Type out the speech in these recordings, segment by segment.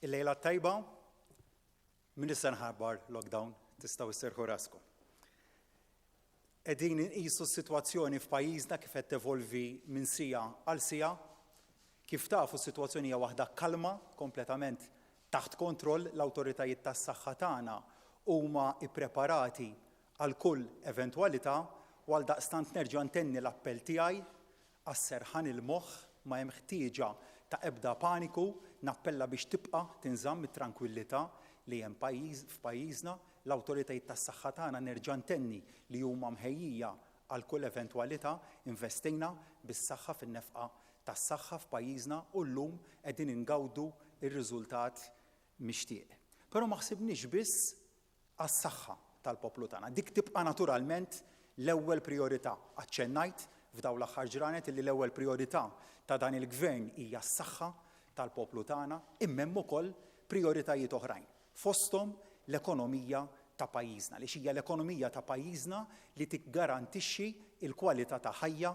Il-lejla t-tajba, m'iniex se nħabbar lockdown, tistgħu sserrħu raskom. Qegħdin inqisu s-sitwazzjoni f'pajjiżna kif qed tevolvi minn siegħa għal siegħa. Kif tafu s-sitwazzjoni hija waħda kalma, kompletament taħt kontroll, l-awtoritajiet tas-saħħa tagħna huma ppreparati għal kull eventwalità u għaldaqstant nerġa' ntenni l-appell tiegħi għas-serħan il-moħħ, ma hemm ħtieġa ta' ebda paniku, nappella biex tibqa' tinżamm it-trankwillità li hemm f'pajjiżna, l-awtoritajiet tas-saħħa tagħna nerġa' ntenni li huma mħejjija għal kull eventwalità, investejna bis-saħħa fin-nefqa tas-saħħa f'pajjiżna u llum qegħdin ingawdu r-riżultat mixtieq. Però ma ħsibniex biss għas-saħħa tal-poplu tagħna. Dik tibqa' naturalment l-ewwel prijorità. Aċċennajt f'dawn l-aħħar ġranet illi l-ewwel prijorità ta' dan il-Gvern hija s-saħħa tal-poplu tagħna, imma hemm ukoll prijoritajiet oħrajn, fosthom l-ekonomija ta' pajjiżna, għaliex hija l-ekonomija ta' pajjiżna li tiggarantixxi l-kwalità ta' ħajja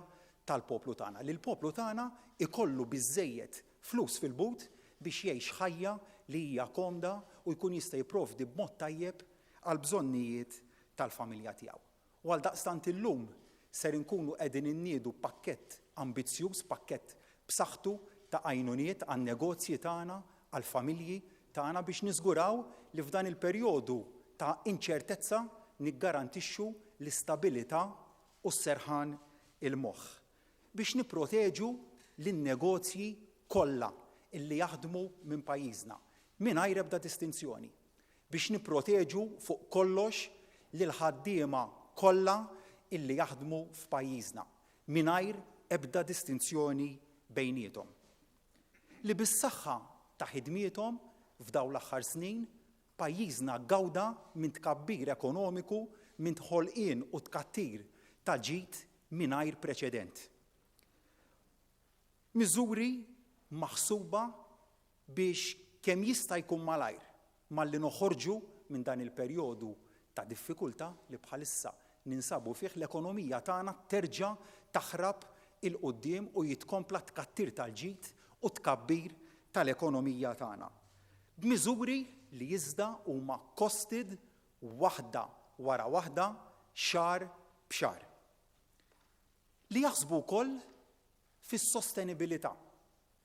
tal-poplu tagħna, li l-poplu tagħna jkollu biżżejjed flus fil-but biex jgħix ħajja li hija komda u jkun jista' jipprovdi b'mod tajjeb għall-bżonnijiet tal-familja tiegħu. U għaldaqstant illum ser inkunu qegħdin inniedu pakkett ambizzjuż, pakkett b'saħħtu ta' għajnuniet għan-negozji tagħna, għall-familji tagħna biex niżguraw li f'dan il-perjodu ta' inċertezza niggarantixxu l-istabilità u s-serħan il-moħħ. Biex nipproteġu lin-negozji kollha illi jaħdmu minn pajjiżna, mingħajr ebda distinzjoni. Biex nipproteġu fuq kollox lill-ħaddiema kollha illi jaħdmu f'pajjiżna, mingħajr ebda distinzjoni bejniethom. Li bis-saħħa ta' ħidmiethom f'dawn l-aħħar snin, pajjiżna gawda minn tkabbir ekonomiku, minn ħolqien u tkattir ta' ġid mingħajr preċedent. Miżuri maħsuba biex kemm jista' jkun malajr malli noħorġu minn dan il-perjodu ta' diffikultà li bħalissa ninsabu fih, l-ekonomija tagħna terġa' taħrab 'il quddiem u jitkompla t-tkattir tal-ġid u t-tkabbir tal-ekonomija tagħna. B'miżuri li iżda huma costed waħda wara waħda, xahar b'xahar. Li jaħsbu wkoll fis-sostenibilità.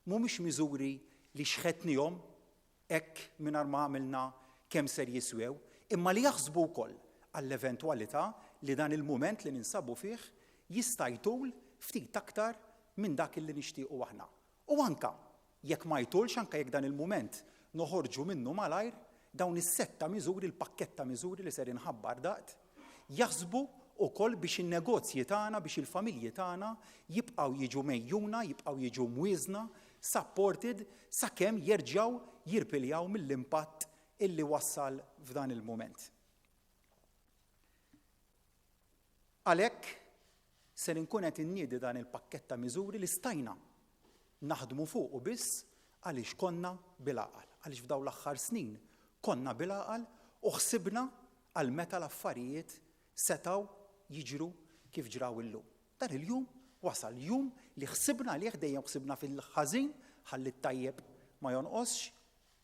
Mhumiex miżuri li xħetnihom hekk mingħajr ma għamilna kemm ser jiswew, imma li jaħsbu wkoll għall-eventwalità li dan il-mument li ninsabu fih jista' jtul ftit aktar minn dak li nixtiequ aħna. U anke jekk ma jtulx, anke jekk dan il-mument noħorġu minnu malajr, dawn is-sett ta' miżuri, il-pakkett ta' miżuri li ser inħabbar daqt, jaħsbu wkoll biex in-negozji tagħna, biex il-familji tagħna jibqgħu jiġu megħjuna, jibqgħu jiġu mwieżna, supported, sakemm jerġgħu jirpiljaw mill-impatt illi wassal f'dan il-mument. Għalhekk, ser inkun qed inniedi dan il-pakkett ta' miżuri li stajna naħdmu fuqu biss għaliex konna bil-għaqal, għaliex f'dawn l-aħħar snin konna bil-għaqal u ħsibna għal meta l-affarijiet setgħu jiġru kif ġraw illum. Dan il-jum wasal, jum li ħsibna għalih, dejjem ħsibna fil-ħażin ħalli t-tajjeb ma jonqosx,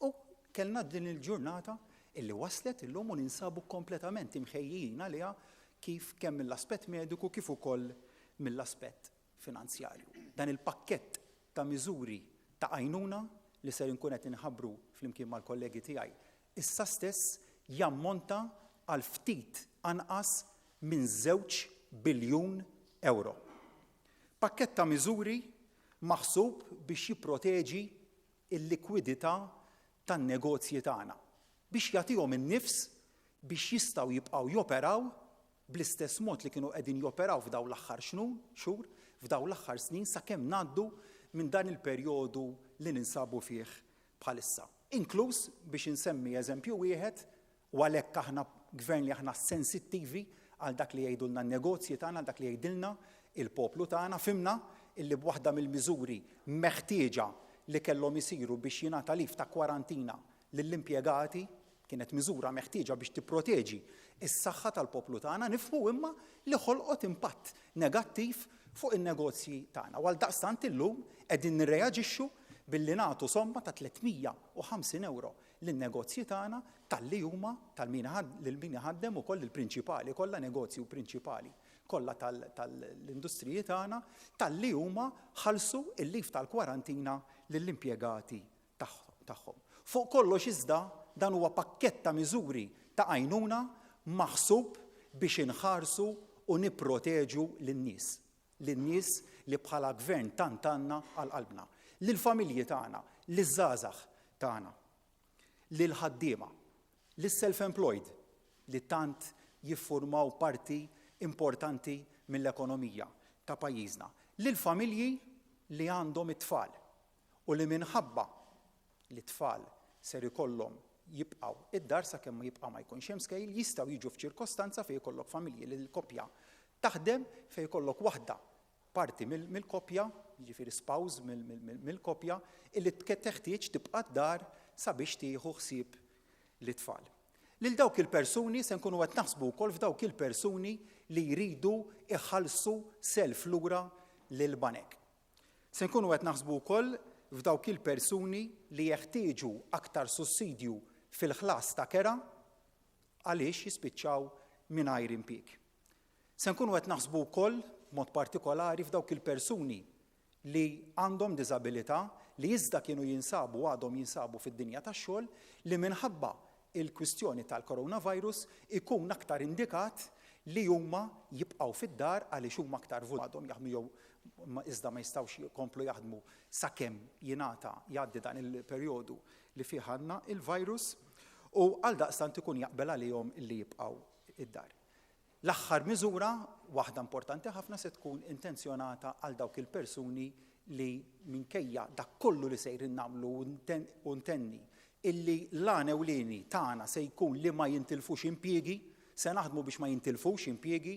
U kellna din il-ġurnata illi waslet illum u ninsabu kompletament imħejjijin għaliha kif kemm mill-aspett mediku kif ukoll mill-aspett finanzjarju. Dan il-pakkett ta' miżuri ta' għajnuna li ser inkun qed inħabbru flimkien mal-kollegi tiegħi issa stess jammonta għal ftit anqas minn żewġ biljun ewro. Pakkett ta' miżuri maħsub biex jipproteġi il-likwidità tan-negozji tagħna biex jagħtihom in-nifs biex jistgħu jibqgħu joperaw bl-istess mod li kienu qegħdin joperaw f'dawn l-aħħar xhur, f'dawn l-aħħar snin sakemm ngħaddu minn dan il-perjodu li ninsabu fih bħalissa. Inkluż, biex insemmi eżempju wieħed, U għalhekk aħna gvern li aħna sensittivi għal dak li jgħidulna n-negozji tagħna, għal dak li jgħidilna il-poplu tagħna, fhimna illi b'waħda mill-miżuri meħtieġa li kellhom isiru biex jingħata leave ta' kwarantina lill-impjegati, kienet miżura meħtieġa biex tipproteġi s-saħħa tal-poplu tagħna, nifhmu imma li ħolqot impatt negattiv fuq in-negozji tagħna. U għaldaqstant illum qegħdin nirreaġixxu billi nagħtu somma ta' 350 ewro lin-negozji tagħna talli huma tal min lil min iħaddem ukoll il-prinċipali kollha negozji u prinċipali kollha tal-industriji tagħna talli huma ħallsu l-leave tal-kwarantina lill-impjegati tagħhom. Fuq kollox iżda dan huwa pakkett ta' miżuri ta' għajnuna maħsub biex inħarsu u nipproteġu lin-nies. Lin-nies li bħala gvern tant għandna għal qalbna. Lill-familji tagħna, liż-żgħażagħ tagħna, lill-ħaddiema, lis-self-employed li tant jiffurmaw parti importanti mill-ekonomija ta' pajjiżna, lill-familji li għandhom it-tfal u li minħabba li t-tfal ser ikollhom jibqgħu id-dar sakemm ma jibqa' ma jkunx hemm skejjel, jistgħu jiġu f'ċirkostanza fejn ikollok familji li l-koppja taħdem, fejn ikollok waħda parti mill-koppja, jiġifieri spouse mill-koppja, illi teħtieġ tibqa' d-dar sabiex tieħu ħsieb lit-tfal. Lil dawk il-persuni se nkunu qed naħsbu wkoll f'dawk il-persuni li jridu iħallsu self lura lill-banek. Se nkunu qed naħsbu wkoll f'dawk il-persuni li jeħtieġu aktar sussidju fil-ħlas ta' kera għaliex jispiċċaw mingħajr impjieg. Se nkunu qed naħsbu wkoll b'mod partikolari f'dawk il-persuni li għandhom diżabilità li iżda kienu jinsabu u għadhom jinsabu fid-dinja tax-xogħol li minħabba il-kwistjoni tal-coronavirus ikun aktar indikat li huma jibqgħu fid-dar għaliex huma aktar għadhom jaħdmu jew iżda ma jistgħux jkomplu jaħdmu sakemm jingħata jgħaddi dan il-perjodu li fih għandna il-virus u għaldaqstant ikun jaqbel għalihom li jibqgħu id-dar. L-aħħar miżura, waħda importanti ħafna, se tkun intenzjonata għal dawk il-persuni li minkejja dak kollu li sejrin nagħmlu u ntenni illi l-għan ewlieni tagħna se jkun li ma jintilfux impjiegi, se naħdmu biex ma jintilfux impjiegi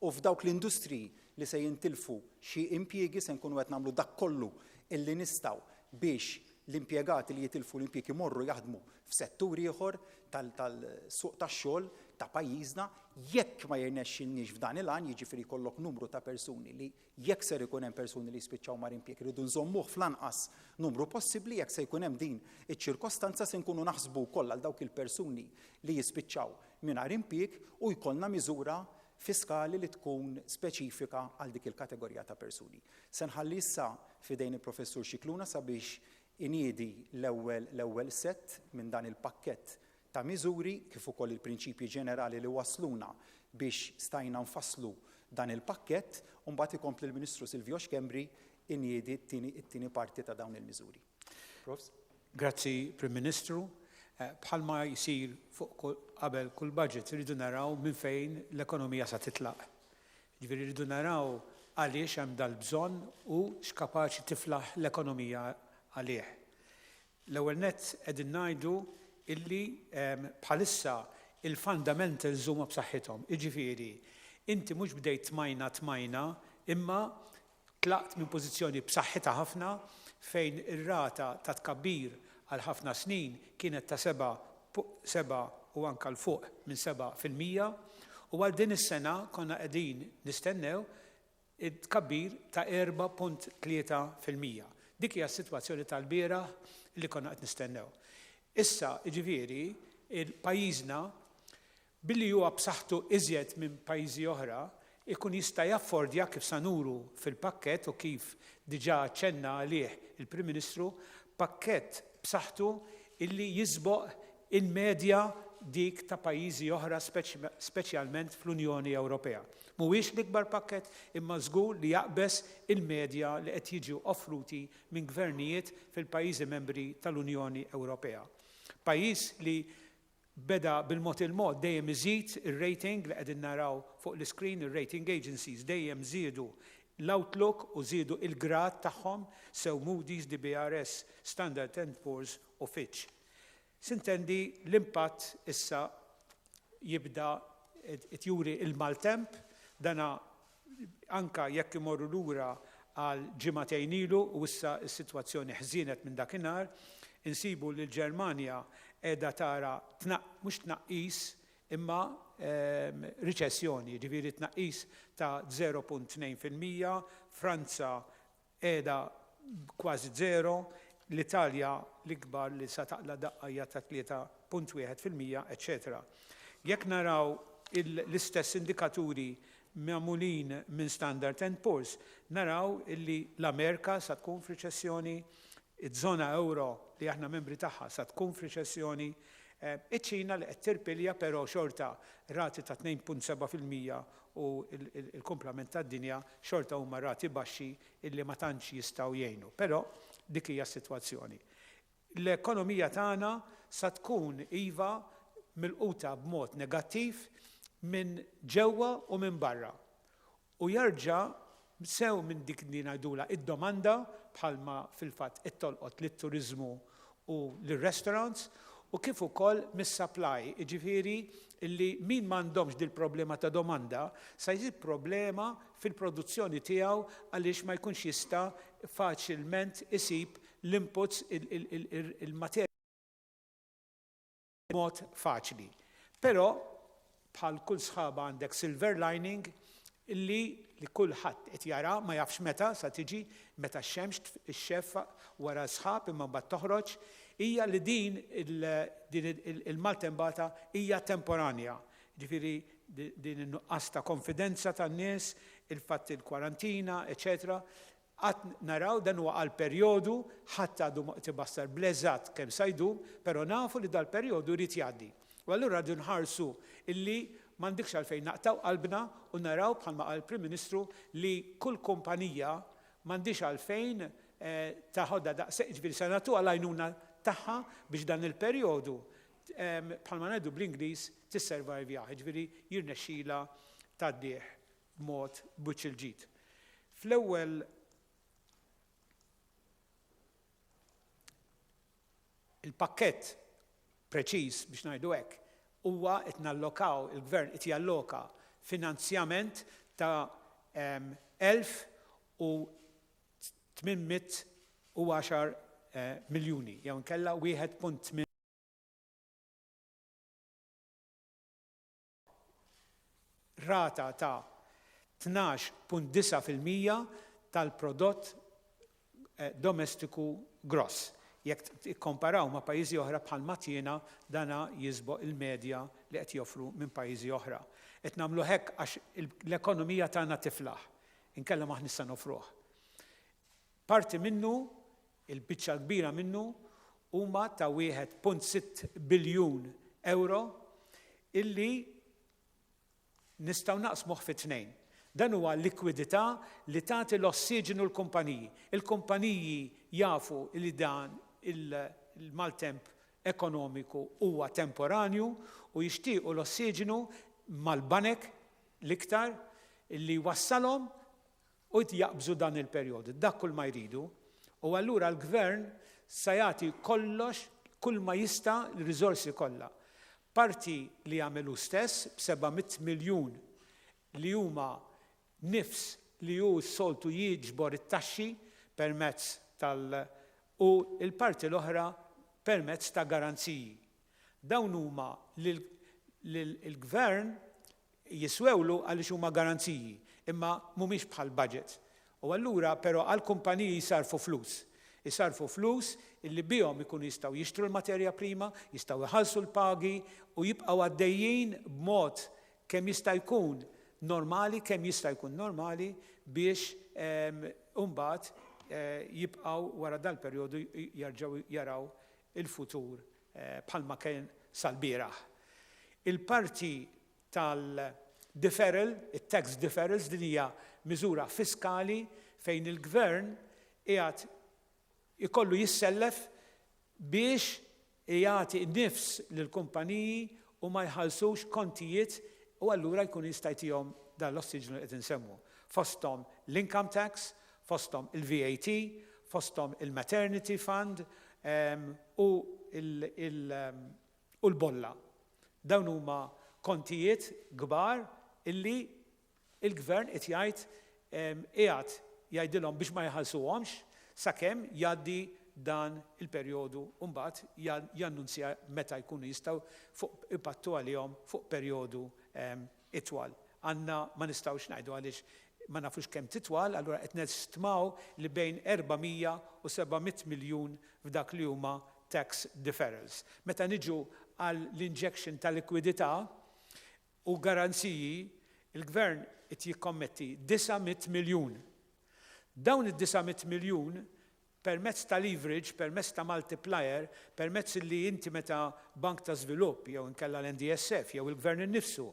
u f'dawk l-industriji li se jintilfu xi impjiegi se nkunu qed nagħmlu dak kollu illi nistgħu biex l-impjegati li jitilfu l-impjieg imorru jaħdmu f'settur ieħor tal-suq tax-xogħol ta' pajjiżna. Jekk ma jirnexxilniex f'dan il-għan, jiġifieri jkollok numru ta' persuni li jekk ser ikun hemm persuni li jispiċċaw mar impjieg irridu nżommuh fl-anqas numru possibbli, jekk se jkun hemm din iċ-ċirkostanza se nkunu naħsbu wkoll għal dawk il-persuni li jispiċċaw mingħajr impjieg u jkollna miżura fiskali li tkun speċifika għal dik il-kategorija ta' persuni. Se nħalli issa f'idejn il-Professur Scicluna sabiex iniedi l-ewwel l-ewwel sett minn dan il-pakkett ta' miżuri kif ukoll il-prinċipji ġenerali li wassluna biex stajna nfasslu dan il-pakkett u mbagħad ikompli l-Ministru Silvio Schembri iniedi t-tieni it-tieni parti ta' dawn il-miżuri. Profs. Grazzi Prim Ministru. Bħalma jsir fuq qabel kull budget irridu naraw minn fejn l-ekonomija sa titlaq. Jiġifieri rridu naraw għaliex hemm dal-bżonn u x'kapaċi tiflaħ l-ekonomija għalih. L-ewwel nett qegħdin ngħidu illi bħalissa il-fundamentals huma b'saħħithom. Jiġifieri, inti mhux bdejt tmajna tmajna imma tlaqt minn pożizzjoni b'saħħitha ħafna fejn ir-rata ta' tkabbir għal ħafna snin kienet ta' 7 7 u anke 'l fuq minn 7% u għal din is-sena konna qegħdin nistennew tkabbir ta' 4.3%. Dik hija s-sitwazzjoni tal-bieraħ li konna qed nistennew. Issa, jiġifieri, pajjiżna Billi huwa b'saħħtu iżjed minn pajjiżi oħra, ikun jista' jaffordja, kif sa nuru fil-pakkett u kif diġà aċċenna għalih il-Prim Ministru, pakkett b'saħħtu illi jisboq il-medja dik ta' pajjiżi oħra speċjalment fl-Unjoni Ewropea. Mhuwiex l-ikbar pakkett imma żgur li jaqbeż il-medja li qed jiġu offruti minn gvernijiet fil-pajjiżi membri tal-Unjoni Ewropea. Pajjiż li Beda bil-mod il-mod dejjem iżid ir-rating li qegħdin naraw fuq l-iscreen, ir-rating agencies dejjem żiedu l-outlook u żiedu il-grad tagħhom, sew Moody's, DBRS, Standard and Poor's u Fitch. Sintendi l-impatt issa jibda qed juri l-maltemp, dana anke jekk imorru lura għal ġimagħtejn ilu u issa s-sitwazzjoni ħżienet minn dakinhar, insibu li l-Ġermanja qiegħda tara mhux tnaqqis imma riċessjoni, jiġifieri tnaqqis ta' 0.2%, Franza qiegħda kważi zero. L-Italja l-ikbar li sa taqla' daqqa hija ta' 3.1%, eċċetera Jekk naraw l-istess indikaturi magħmulin minn Standard and Poor's, naraw illi l-Amerika sa tkun f'riċessjoni, iż-żona ewro li aħna membri tagħha sa tkun f'riċessjoni, iċ-Ċina li qed tirpilja però xorta rati ta' 2.7% u l-kumplament tad-dinja xorta huma rati baxxi illi ma tantx jistgħu jgħinu. Però dik hija s-sitwazzjoni. L-ekonomija tagħna sa tkun iva milquta b'mod negattiv minn ġewwa u minn barra. U jerġa' sew minn dik li ngħidulha id-domanda bħalma fil-fatt qed tolqot lit-turiżmu u lir-restaurants u kif ukoll mis-supply, jiġifieri li min m'għandhomx dil-problema ta' domanda sa jsib problema fil-produzzjoni tiegħu għaliex ma jkunx jista' faċilment isib l-inputs, il-materja b'mod faċli. Però bħal kull sħaba għandek silver lining li li kulħadd qed jara, ma jafx meta sa tiġi, meta x-xemx ixxeffaq wara s-sħab imma mbagħad toħroġ, hija li din din il-maltembata hija temporanja. Jiġifieri din in-nuqqas ta' konfidenza tan-nies, il-fatt il-kwarantina, eċċetera, Għad naraw, dan huwa għal perjodu, ħadd għadu ma qed ibassar bl-eżatt kemm sa jdum, però nafu li dal-perjodu jrid jgħaddi. U allura rridu nħarsu illi m'għandikx għalfejn naqtgħu qalbna u naraw bħalma qal il-Prim Ministru li kull kumpanija m'għandhiex għalfejn taħodha daqshekk, jiġifieri se nagħtuha l-għajnuna tagħha biex dan il-perjodu bħalma ngħidu bl-Ingliż tisservajvjah, jiġifieri jirnexxilha tgħaddih b'mod b'wiċċ il-ġid. Fl-ewwel il-pakkett preċiż biex ngħidu hekk huwa qed nallokaw, il-Gvern qed jalloka finanzjament ta' 1,810 miljuni jew inkella 1.8 rata ta' 12.9% tal-prodott domestiku gross. Jekk tikkomparaw ma' pajjiżi oħra bħal ma tiena dana jisboq il-medja li qed joffru minn pajjiżi oħra. Qed nagħmluh hekk għax l-ekonomija tagħna tiflaħ. Inkella m'aħniex se noffruh. Parti minnu, il-biċċa l-kbira minnu, huma ta' 1.6 biljun ewro illi nistgħu naqsmuh fi tnejn. Dan huwa likwidità li tagħti l-ossiġenu l-kumpaniji. Il-kumpaniji jafu li dan il-maltemp ekonomiku huwa temporanju u jixtiequ l-ossiġenu mal-banek l-iktar li jwassalhom u jaqbżu dan il-perjodu. Dak kull ma jridu. U allura l-Gvern sa jagħti kollox, kull ma jista' l-riżorsi kollha. Parti li jagħmel hu stess b'700 miljun li huma nifs li hu s-soltu jiġbor it-taxxi permezz tal u l-parti l-oħra permezz ta' garanziji. Dawn huma li l-Gvern jiswewlu għaliex huma garanziji, imma mhumiex bħal budget. U allura però għall-kumpaniji jsarrfu flus. Isarrfu flus illi bihom ikunu jistgħu jixtru l-materja prima, jistgħu jħallsu l-pagi u jibqgħu għaddejjin b'mod kemm jista' jkun normali, kemm jista' jkun normali biex imbagħad jibqgħu wara dal-perjodu jerġgħu jaraw il-futur bħalma kien sal-bieraħ. Il-parti tal-deferral, it-tax deferrals, din hija miżura fiskali fejn il-Gvern qiegħed ikollu jissellef biex jagħti nifs lill-kumpaniji u ma jħallsux kontijiet u allura jkun jista' jtihom dan l-ossiġnu li qed insemmu. Fosthom l-income tax, fosthom il-VAT, fosthom il-maternity fund u l-bolla. Dawn huma kontijiet kbar illi l-Gvern qed jgħid qiegħed jgħidilhom biex ma jħallsuhomx sakemm jgħaddi dan il-perjodu u mbagħad jannunzja meta jkunu jistgħu fuq ipattu għalihom fuq perjodu itwal. Għandna ma nistgħux ngħidu għaliex Ma nafux kemm titwal, allura qed nestmaw li bejn 400 u 700 miljun f'dak li huma tax deferrals. Meta niġu għal l-injection ta' likwidità u garanziji, il-Gvern qed jikkommetti 900 miljun. Dawn id-900 miljun permezz ta' leverage, permezz ta' multiplier, permezz li inti meta Bank ta' Żvilupp jew inkella l-NDSF jew il-Gvern innifsu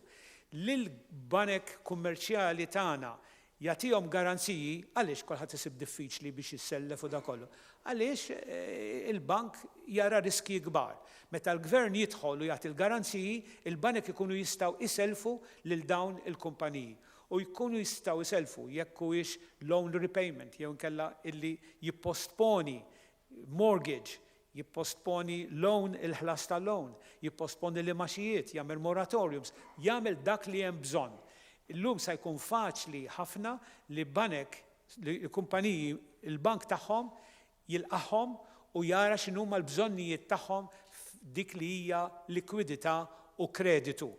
lill-banek kummerċjali tagħna jagħtihom garanziji, għaliex kulħadd isib diffiċli biex jissellef u dak kollu? Għaliex il-bank jara riskji kbar. Meta l-Gvern jidħol u jagħti l-garanziji, il-banek ikunu jistgħu jsellfu lil dawn il-kumpaniji. U jkunu jistgħu jsellfu jekk huwiex loan repayment jew inkella illi jippostponi mortgage, jippostponi loan il-ħlas ta' loan, jippostponi l-imgħaxijiet, jagħmel moratoriums, jagħmel dak li hemm bżonn. Illum sa jkun faċli ħafna li banek, li kumpaniji il-bank tagħhom jilqagħhom u jara x'inhuma l-bżonnijiet tagħhom f'dik li hija likwidità u kreditu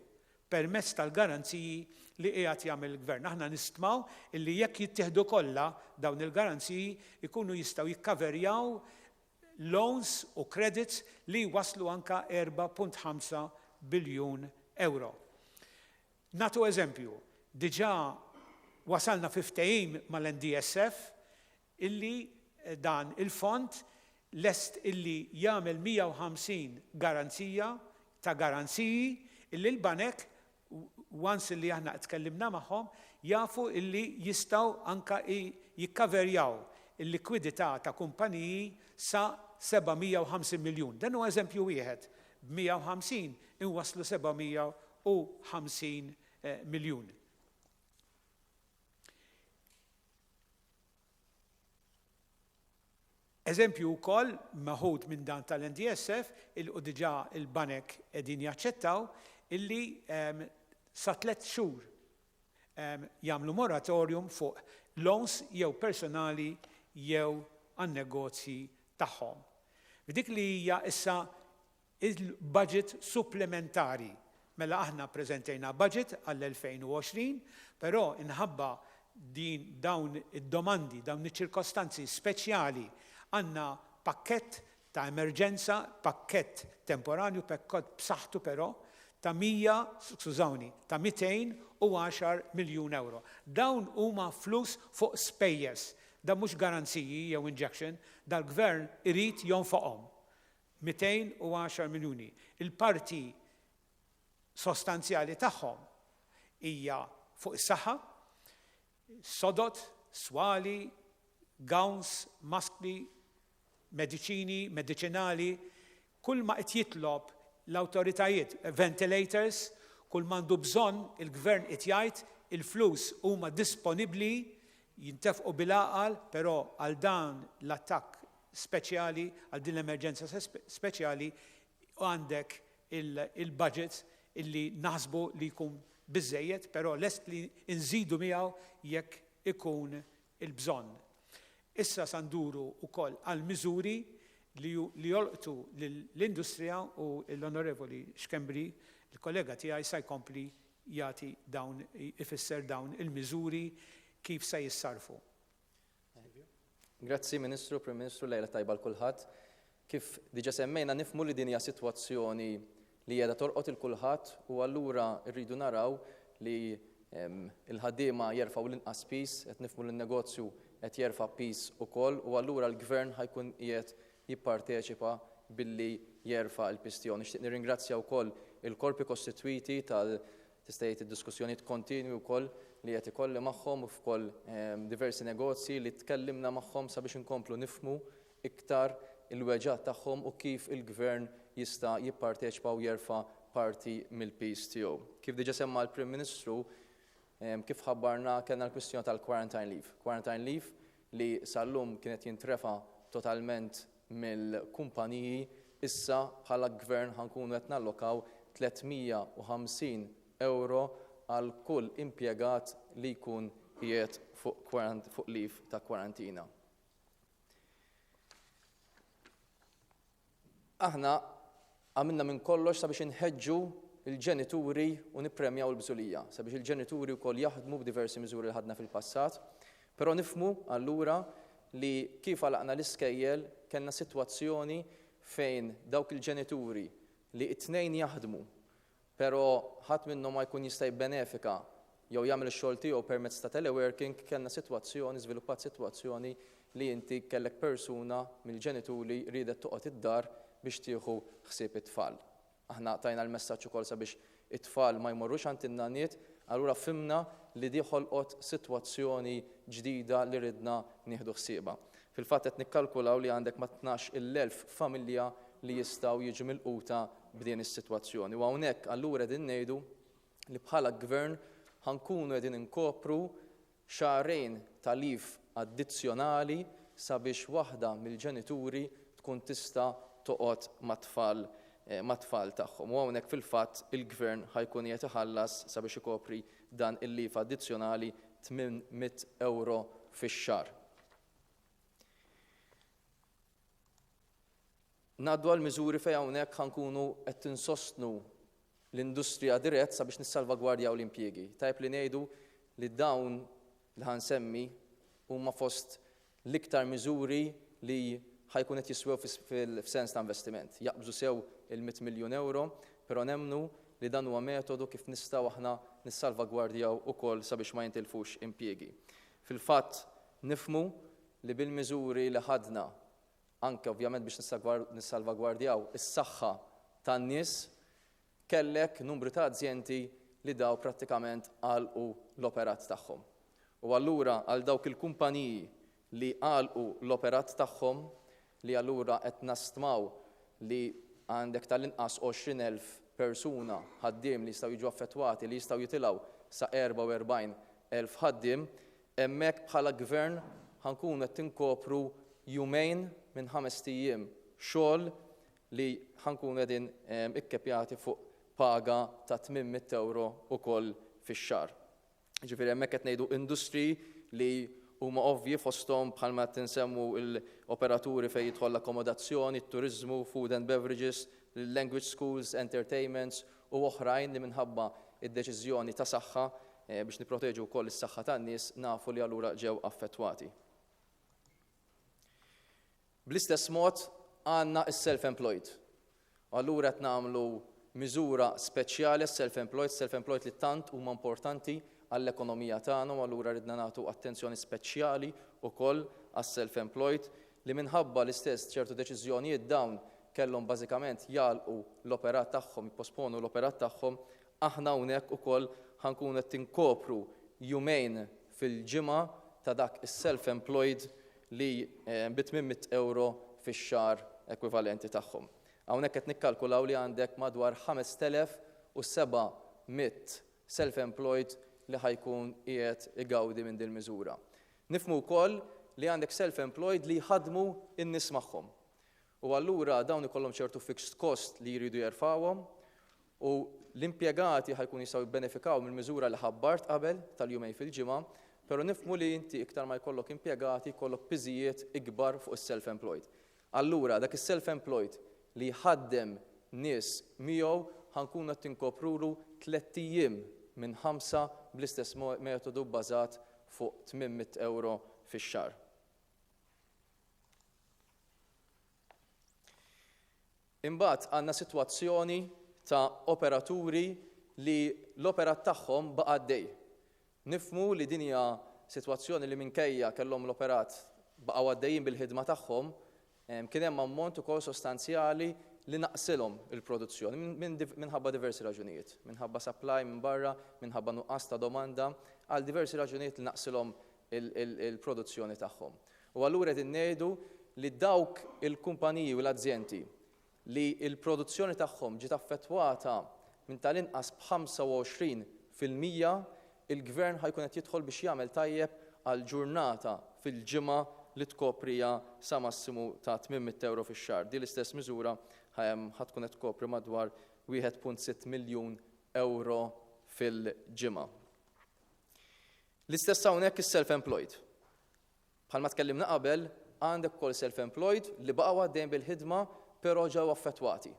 permezz tal-garanziji li qiegħed jagħmel il-Gvern. Aħna nistmaw illi jekk jittieħdu kollha dawn il-garanziji jkunu jistgħu jikkaverjaw loans u credits li jwasslu anka 4.5 biljun ewro. Nagħtu eżempju, diġà wasalna fi ftehim mal-NDSF illi dan il-fond lest illi jagħmel 150 garanzija ta' garanziji illi l-banek once illi aħna tkellimna magħhom jafu illi jistgħu anka jikkaverjaw il-likwidità ta' kumpaniji sa 750 miljun. Dan huwa eżempju wieħed. B'150 inwasslu 750 miljun. Eżempju wkoll meħud minn dan tal-NDSF il u diġà il-banek qegħdin jaċċettaw illi sa tlett xhur jagħmlu moratorium fuq loans jew personali jew għan-negozji tagħhom. F'dik li hija issa il-budget supplementari. Mela aħna ppreżentejna budget għall-2020, però inħabba din dawn id-domandi, dawn iċ-ċirkostanzi speċjali għandna pakkett ta' emerġenza, pakkett temporanju, pakkett b'saħħtu però, ta' 100, skużawni, ta' 210 miljun ewro. Dawn huma flus fuq spejjeż. Dan mhux garanziji jew injection, dal-Gvern irid jonfoqhom. 210 miljuni. Il-parti sostanzjali tagħhom hija fuq is-saħħa, sodod, swali, gowns, maskli, mediċini, mediċinali, kull ma qed jitlob l-awtoritajiet, ventilators, kull m'għandu bżonn il-Gvern qed jgħid il-flus huma disponibbli, jintefqu bil-għaqal, però għal dan l-attakk speċjali, għal din l-emerġenza speċjali għandek il-budget illi naħsbu li jkun biżżejjed, però lest li nżidu miegħu jekk ikun il-bżonn. Issa sa nduru wkoll għal miżuri li jolqtu lill-industrija u l-Onorevoli Schembri, il-kollega tiegħi, sa jkompli jagħti dawn, ifisser dawn il-miżuri kif se jissarrfu. Grazzi Ministru, Prim Ministru, lejla tajba l kulħadd. Kif diġa semmejna nifhmu li din hija sitwazzjoni li qiegħda tolqot il kulħadd u allura rridu naraw li il-ħaddiema jerfgħu l-inqas piż, qed nifhmu li n-negozju qed jerfa' piż ukoll u allura l-Gvern ħa jkun qiegħed jipparteċipa billi jerfa' l-piż tiegħu. Nixtieq nirringrazzja wkoll il-korpi kostitwiti tal Tista' jgħid id-diskussjonijiet kontinwi wkoll li qed ikolli magħhom u wkoll diversi negozji li tkellimna magħhom sabiex inkomplu nifhmu iktar il-weġgħat tagħhom u kif il-Gvern jista' jipparteċipa u jerfa' parti mill-piż tiegħu. Kif diġà semma l-Prim Ministru, kif ħabbarna kellna l-kwistjoni tal-quarantine leave. Quarantine leave li sal-lum kien qed jintrefa' totalment mill-kumpaniji, issa bħala Gvern ħa nkunu qed nallokaw 350 ewro għal kull impjegat li jkun qiegħed fuq fuq leave ta' kwarantina. Aħna għamilna minn kollox sabiex inħeġġu. l-ġenituri u nippremjaw il-bżulija, sabiex il-ġenituri wkoll jaħdmu b'diversi miżuri li ħadna fil-passat. Però nifhmu allura li kif għalaqna l-iskejjel kellna sitwazzjoni fejn dawk il-ġenituri li t-tnejn jaħdmu però ħadd minnhom ma jkun jista' jibbenefika jew jagħmel ix-xogħol tiegħu permezz ta' teleworking, kellna sitwazzjoni, żviluppat sitwazzjoni li inti kellek persuna mill-ġenituri riedet toqgħod id-dar biex tieħu ħsieb it-tfal. Aħna tajna l-messaġġ ukoll sabiex it-tfal ma jmorrux għand in-nanniet, allura fhimna li di ħolqot sitwazzjoni ġdida li ridna nieħdu ħsiebha. Fil-fatt qed nikkalkulaw li għandek ma' 12,000 familja li jistgħu jiġu milquta b'din is-sitwazzjoni. U hawnhekk allura qegħdin ngħidu li bħala Gvern ħa nkunu qegħdin inkopru xahrejn ta' leave addizzjonali sabiex waħda mill-ġenituri tkun tista' toqgħod mat-tfal mat-tfal tagħhom. U hawnhekk fil-fatt il-Gvern ħa jkun qiegħed iħallas sabiex ikopri dan il-leave addizzjonali 800 ewro fix-xahar. Ngħaddu għal miżuri fejn hawnhekk ħa nkunu qed insostnu l-industrija dirett sabiex nissalvagwardjaw l-impjiegi. Tajjeb li ngħidu li dawn li ħa nsemmi huma fost l-iktar miżuri li ħa jkun qed jiswew f'sens ta' investiment. Jaqbżu sew il-mitt miljun ewro, però nemmnu li dan huwa metodu kif nistgħu aħna nissalvagwardjaw ukoll sabiex ma jintilfux impjiegi. Fil-fatt nifhmu li bil-miżuri li ħadna anke ovvjament biex nissalvagwardjaw is-saħħa tan-nies, kellek numru ta' azjenti li daw prattikament għalqu l-operat tagħhom. U allura għal dawk il-kumpaniji li għalqu l-operat tagħhom, li allura qed nastmaw li għandek tal-inqas 20,000 persuna ħaddiem li jistgħu jiġu affettwati li jistgħu jitilgħu sa 44,000 ħaddiem, Hemmhekk bħala Gvern ħa nkunu qed inkopru jumejn minn ħamest ijiem xogħol li ħa nkunu qegħdin ikkepjati fuq paga ta' 800 ewro ukoll fix-xahar. Jiġifieri hemmhekk qed ngħidu industriji li huma ovvji fosthom bħalma qed insemmu l-operaturi fejn jidħol l-akkomodazzjoni, it-turiżmu, food and beverages, language schools, entertainments u oħrajn li minħabba d-deċiżjoni ta' saħħa biex nipproteġu wkoll is-saħħa tan-nies nafu li allura ġew affettwati. Bl-istess mod għandna s-self-employed. U allura qed nagħmlu miżura speċjali għas-self-employed, self-employed li tant huma importanti għall-ekonomija tagħna u allura ridna nagħtu attenzjoni speċjali wkoll għas-self-employed li minħabba l-istess ċertu deċiżjonijiet dawn kellhom bażikament jagħlqu l-operat tagħhom, jipposponu l-operat tagħhom, aħna hawnhekk ukoll ħa nkunu qed inkopru jumejn fil-ġimgħa ta' dak is-self-employed li bi 800 ewro fix-xahar ekwivalenti tagħhom. Hawnhekk qed nikkalkulaw li għandek madwar 5,700 self-employed li ħa jkun qiegħed igawdi minn dil-miżura. Nifhmu wkoll li għandek self-employed li jħaddmu n-nies magħhom. U allura dawn ikollhom ċertu fixed cost li jridu jerfgħuhom u l-impjegati ħa jkunu jistgħu jibbenefikaw mill-miżura li ħabbart qabel tal-jumejn fil-ġimgħa, però nifhmu li inti iktar ma jkollok impjegati jkollok piżijiet ikbar fuq is-self-employed. Allura dak is-self-employed li jħaddem nies miegħu ħa nkunu qed inkoprulu tlett ijiem minn ħamsa bl-istess metodu bbażat fuq 800 ewro fix-xahar. Imbagħad għandna sitwazzjoni ta' operaturi li l-operat tagħhom baqa' għaddej. Nifhmu li din hija sitwazzjoni li minkejja kellhom l-operat baqgħu għaddejjin bil-ħidma tagħhom, kien hemm ammont ukoll sostanzjali li naqsilhom il-produzzjoni minħabba diversi raġunijiet, minħabba supply minn barra, minħabba nuqqas ta' domanda, għal diversi raġunijiet li naqsilhom il-produzzjoni tagħhom. U allura qegħdin ngħidu li dawk il-kumpaniji u l-azjenti li l-produzzjoni tagħhom ġiet affettwata minn tal-inqas b'25%, il-Gvern ħa jkun qed jidħol biex jagħmel tajjeb għal ġurnata fil-ġimgħa li tkopriha sa massimu ta' 800 ewro fix-xahar. Din l-istess miżura ħa tkun qed tkopri madwar 1.6 miljun ewro fil-ġimgħa. L-istess hawnhekk is-self-employed. Bħalma tkellimna qabel, għandek ukoll self-employed li baqgħu għaddejjin bil-ħidma però ġew affettwati.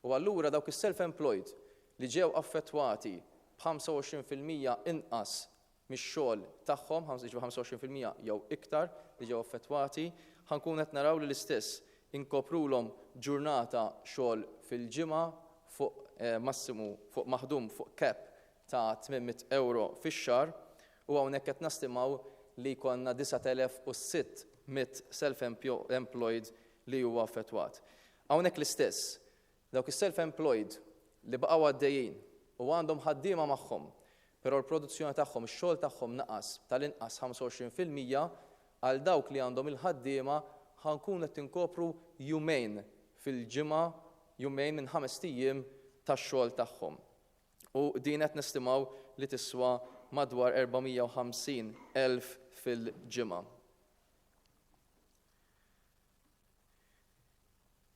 U allura dawk is-self-employed li ġew affettwati b'25% inqas mix-xogħol tagħhom, jiġifieri 25% jew iktar li ġew affettwati, ħa nkunu qed naraw li l-istess inkoprulhom ġurnata xogħol fil-ġimgħa fuq massimu fuq maħdum fuq cap ta' 800 ewro fix-xahar u hawnhekk qed nastimaw li jkollna 9,600 self-employed li huwa affettwat. Hawnhekk l-istess, dawk is-self-employed li baqgħu għaddejjin u għandhom ħaddiema magħhom, però l-produzzjoni tagħhom, ix-xogħol tagħhom naqas tal-inqas 25%, għal dawk li għandhom il-ħaddiema ħa nkunu qed inkopru jumejn fil-ġimgħa, jumejn minn ħamest ijiem tax-xogħol tagħhom. U din qed nestimaw li tiswa madwar 450,000 fil-ġimgħa.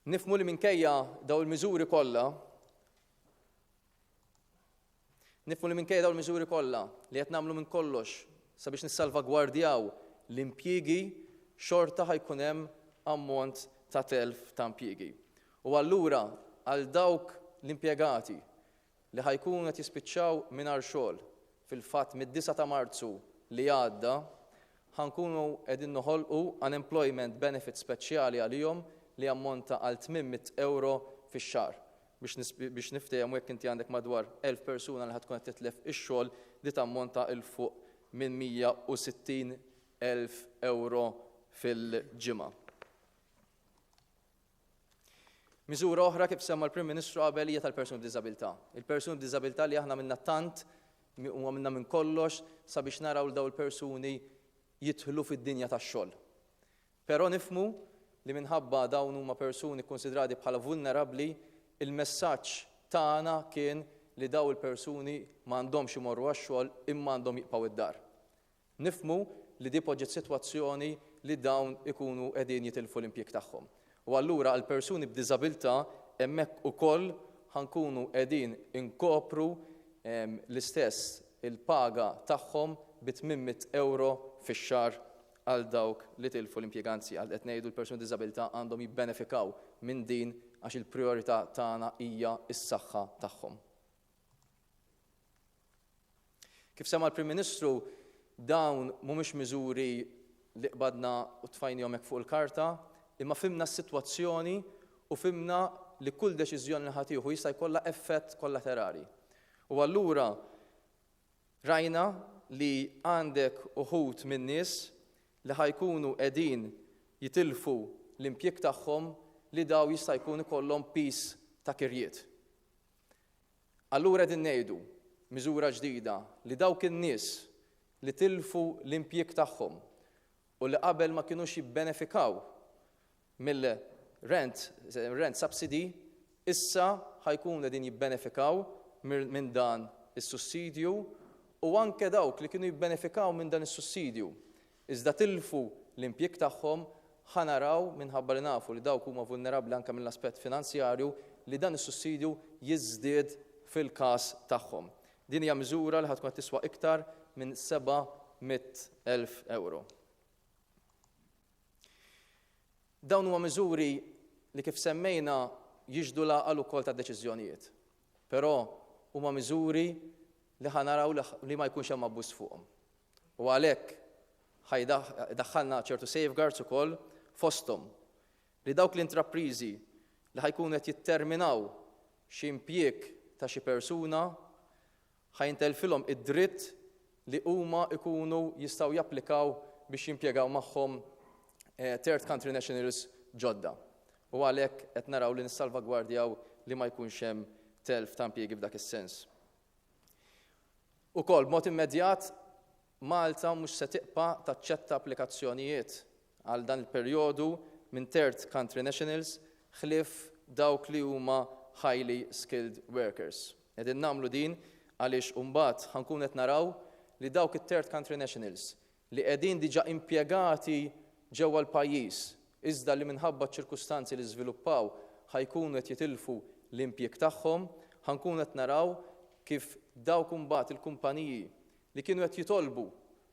Nifhmu li minkejja dawn il-miżuri kollha, nifhmu li minkejja dawn il-miżuri kollha li qed nagħmlu minn kollox sabiex nissalvagwardjaw l-impjiegi, xorta ħa jkun hemm ammont ta' telf ta' impjiegi. U allura għal dawk l-impjegati li ħa jkunu qed jispiċċaw mingħajr xogħol, fil-fatt mid-disgħa ta' Marzu li għadda, ħa nkunu qegħdin noħolqu unemployment benefit speċjali għalihom li jammonta għal 800 ewro fix-xahar. Biex biex niftehmu jekk inti għandek madwar 1,000 persuna li ħa tkun qed titlef ix-xogħol li tammonta 'l fuq minn 160,000 ewro fil-ġimgħa. Miżura oħra kif semma l-Prim Ministru qabel hija tal-persuni b'diżabilità. Il-persuni b'diżabilità li aħna minna tant u għamilna minn kollox sabiex naraw li dawn il-persuni jidħlu fid-dinja tax-xogħol. Però nifhmu li minħabba dawn huma persuni kkunsidrati bħala vulnerabbli, il-messaġġ tagħna kien li dawn il-persuni m'għandhomx imorru għax-xogħol imma għandhom jibqgħu id-dar. Nifhmu li di poġġiet sitwazzjoni li dawn ikunu qegħdin jitilfu l-impjieg tagħhom. U allura għal persuni b'diżabilità hemmhekk ukoll ħa nkunu qegħdin inkopru l-istess il-paga tagħhom bi 800 ewro fix-xahar għal dawk li tilfu l-impjieg. Anzi, għal qed ngħidu l-persuni b'diżabilità għandhom jibbenefikaw minn din għax il-prijorità tagħna hija s-saħħa tagħhom. Kif sema l-Prim Ministru, dawn mhumiex miżuri li qbadna u tfajnihom hekk fuq il-karta, imma fhimna s-sitwazzjoni u fhimna li kull deċiżjoni li ħa tieħu jista' jkollha effett kollaterali. U allura rajna li għandek uħud min-nies li ħa jkunu qegħdin jitilfu l-impjieg tagħhom li daw jista' jkun ikollhom piż ta' kirjiet. Allura qegħdin ngħidu, miżura ġdida, li dawk in-nies li tilfu l-impjieg tagħhom u li qabel ma kinux jibbenefikaw mill-rent rent subsidy, issa ħa jkunu qegħdin jibbenefikaw minn dan is-sussidju u anke dawk li kienu jibbenefikaw minn dan is-sussidju iżda tilfu l-impjieg tagħhom, ħa naraw, minħabba li nafu li dawk huma vulnerabbli anke mill-aspett finanzjarju, li dan is-sussidju jiżdied fil-każ tagħhom. Din hija miżura li ħa tkun qed tiswa iktar minn 700,000 ewro. Dawn huma miżuri li kif semmejna jixhdu l-għaqal ukoll tad-deċiżjonijiet. Però huma miżuri li ħa naraw li ma jkunx hemm abbuż fuqhom. U għalhekk ħa daħħalna ċertu safeguards ukoll fosthom li dawk l-intrapriżi li ħa jkunu qed jitterminaw xi impjieg ta' xi persuna ħa jintelfilhom id-dritt li huma jkunu jistgħu japplikaw biex jimpjegaw magħhom third country nationals ġodda. U għalhekk qed naraw li nissalvagwardjaw li ma jkunx hemm telf ta' impjiegi f'dak is-sens. Ukoll, b'mod immedjat, Malta mhux se tibqa' taċċetta applikazzjonijiet għal dan il-perjodu minn third country nationals ħlief dawk li huma highly skilled workers. Qegħdin nagħmlu din għaliex imbagħad ħa nkunu qed naraw li dawk it-third country nationals li qegħdin diġà impjegati ġewwa l-pajjiż iżda li minħabba ċ-ċirkustanzi li żviluppaw ħa jkunu qed jitilfu l-impjieg tagħhom, ħa nkunu qed naraw kif dawk imbagħad il-kumpaniji li kienu qed jitolbu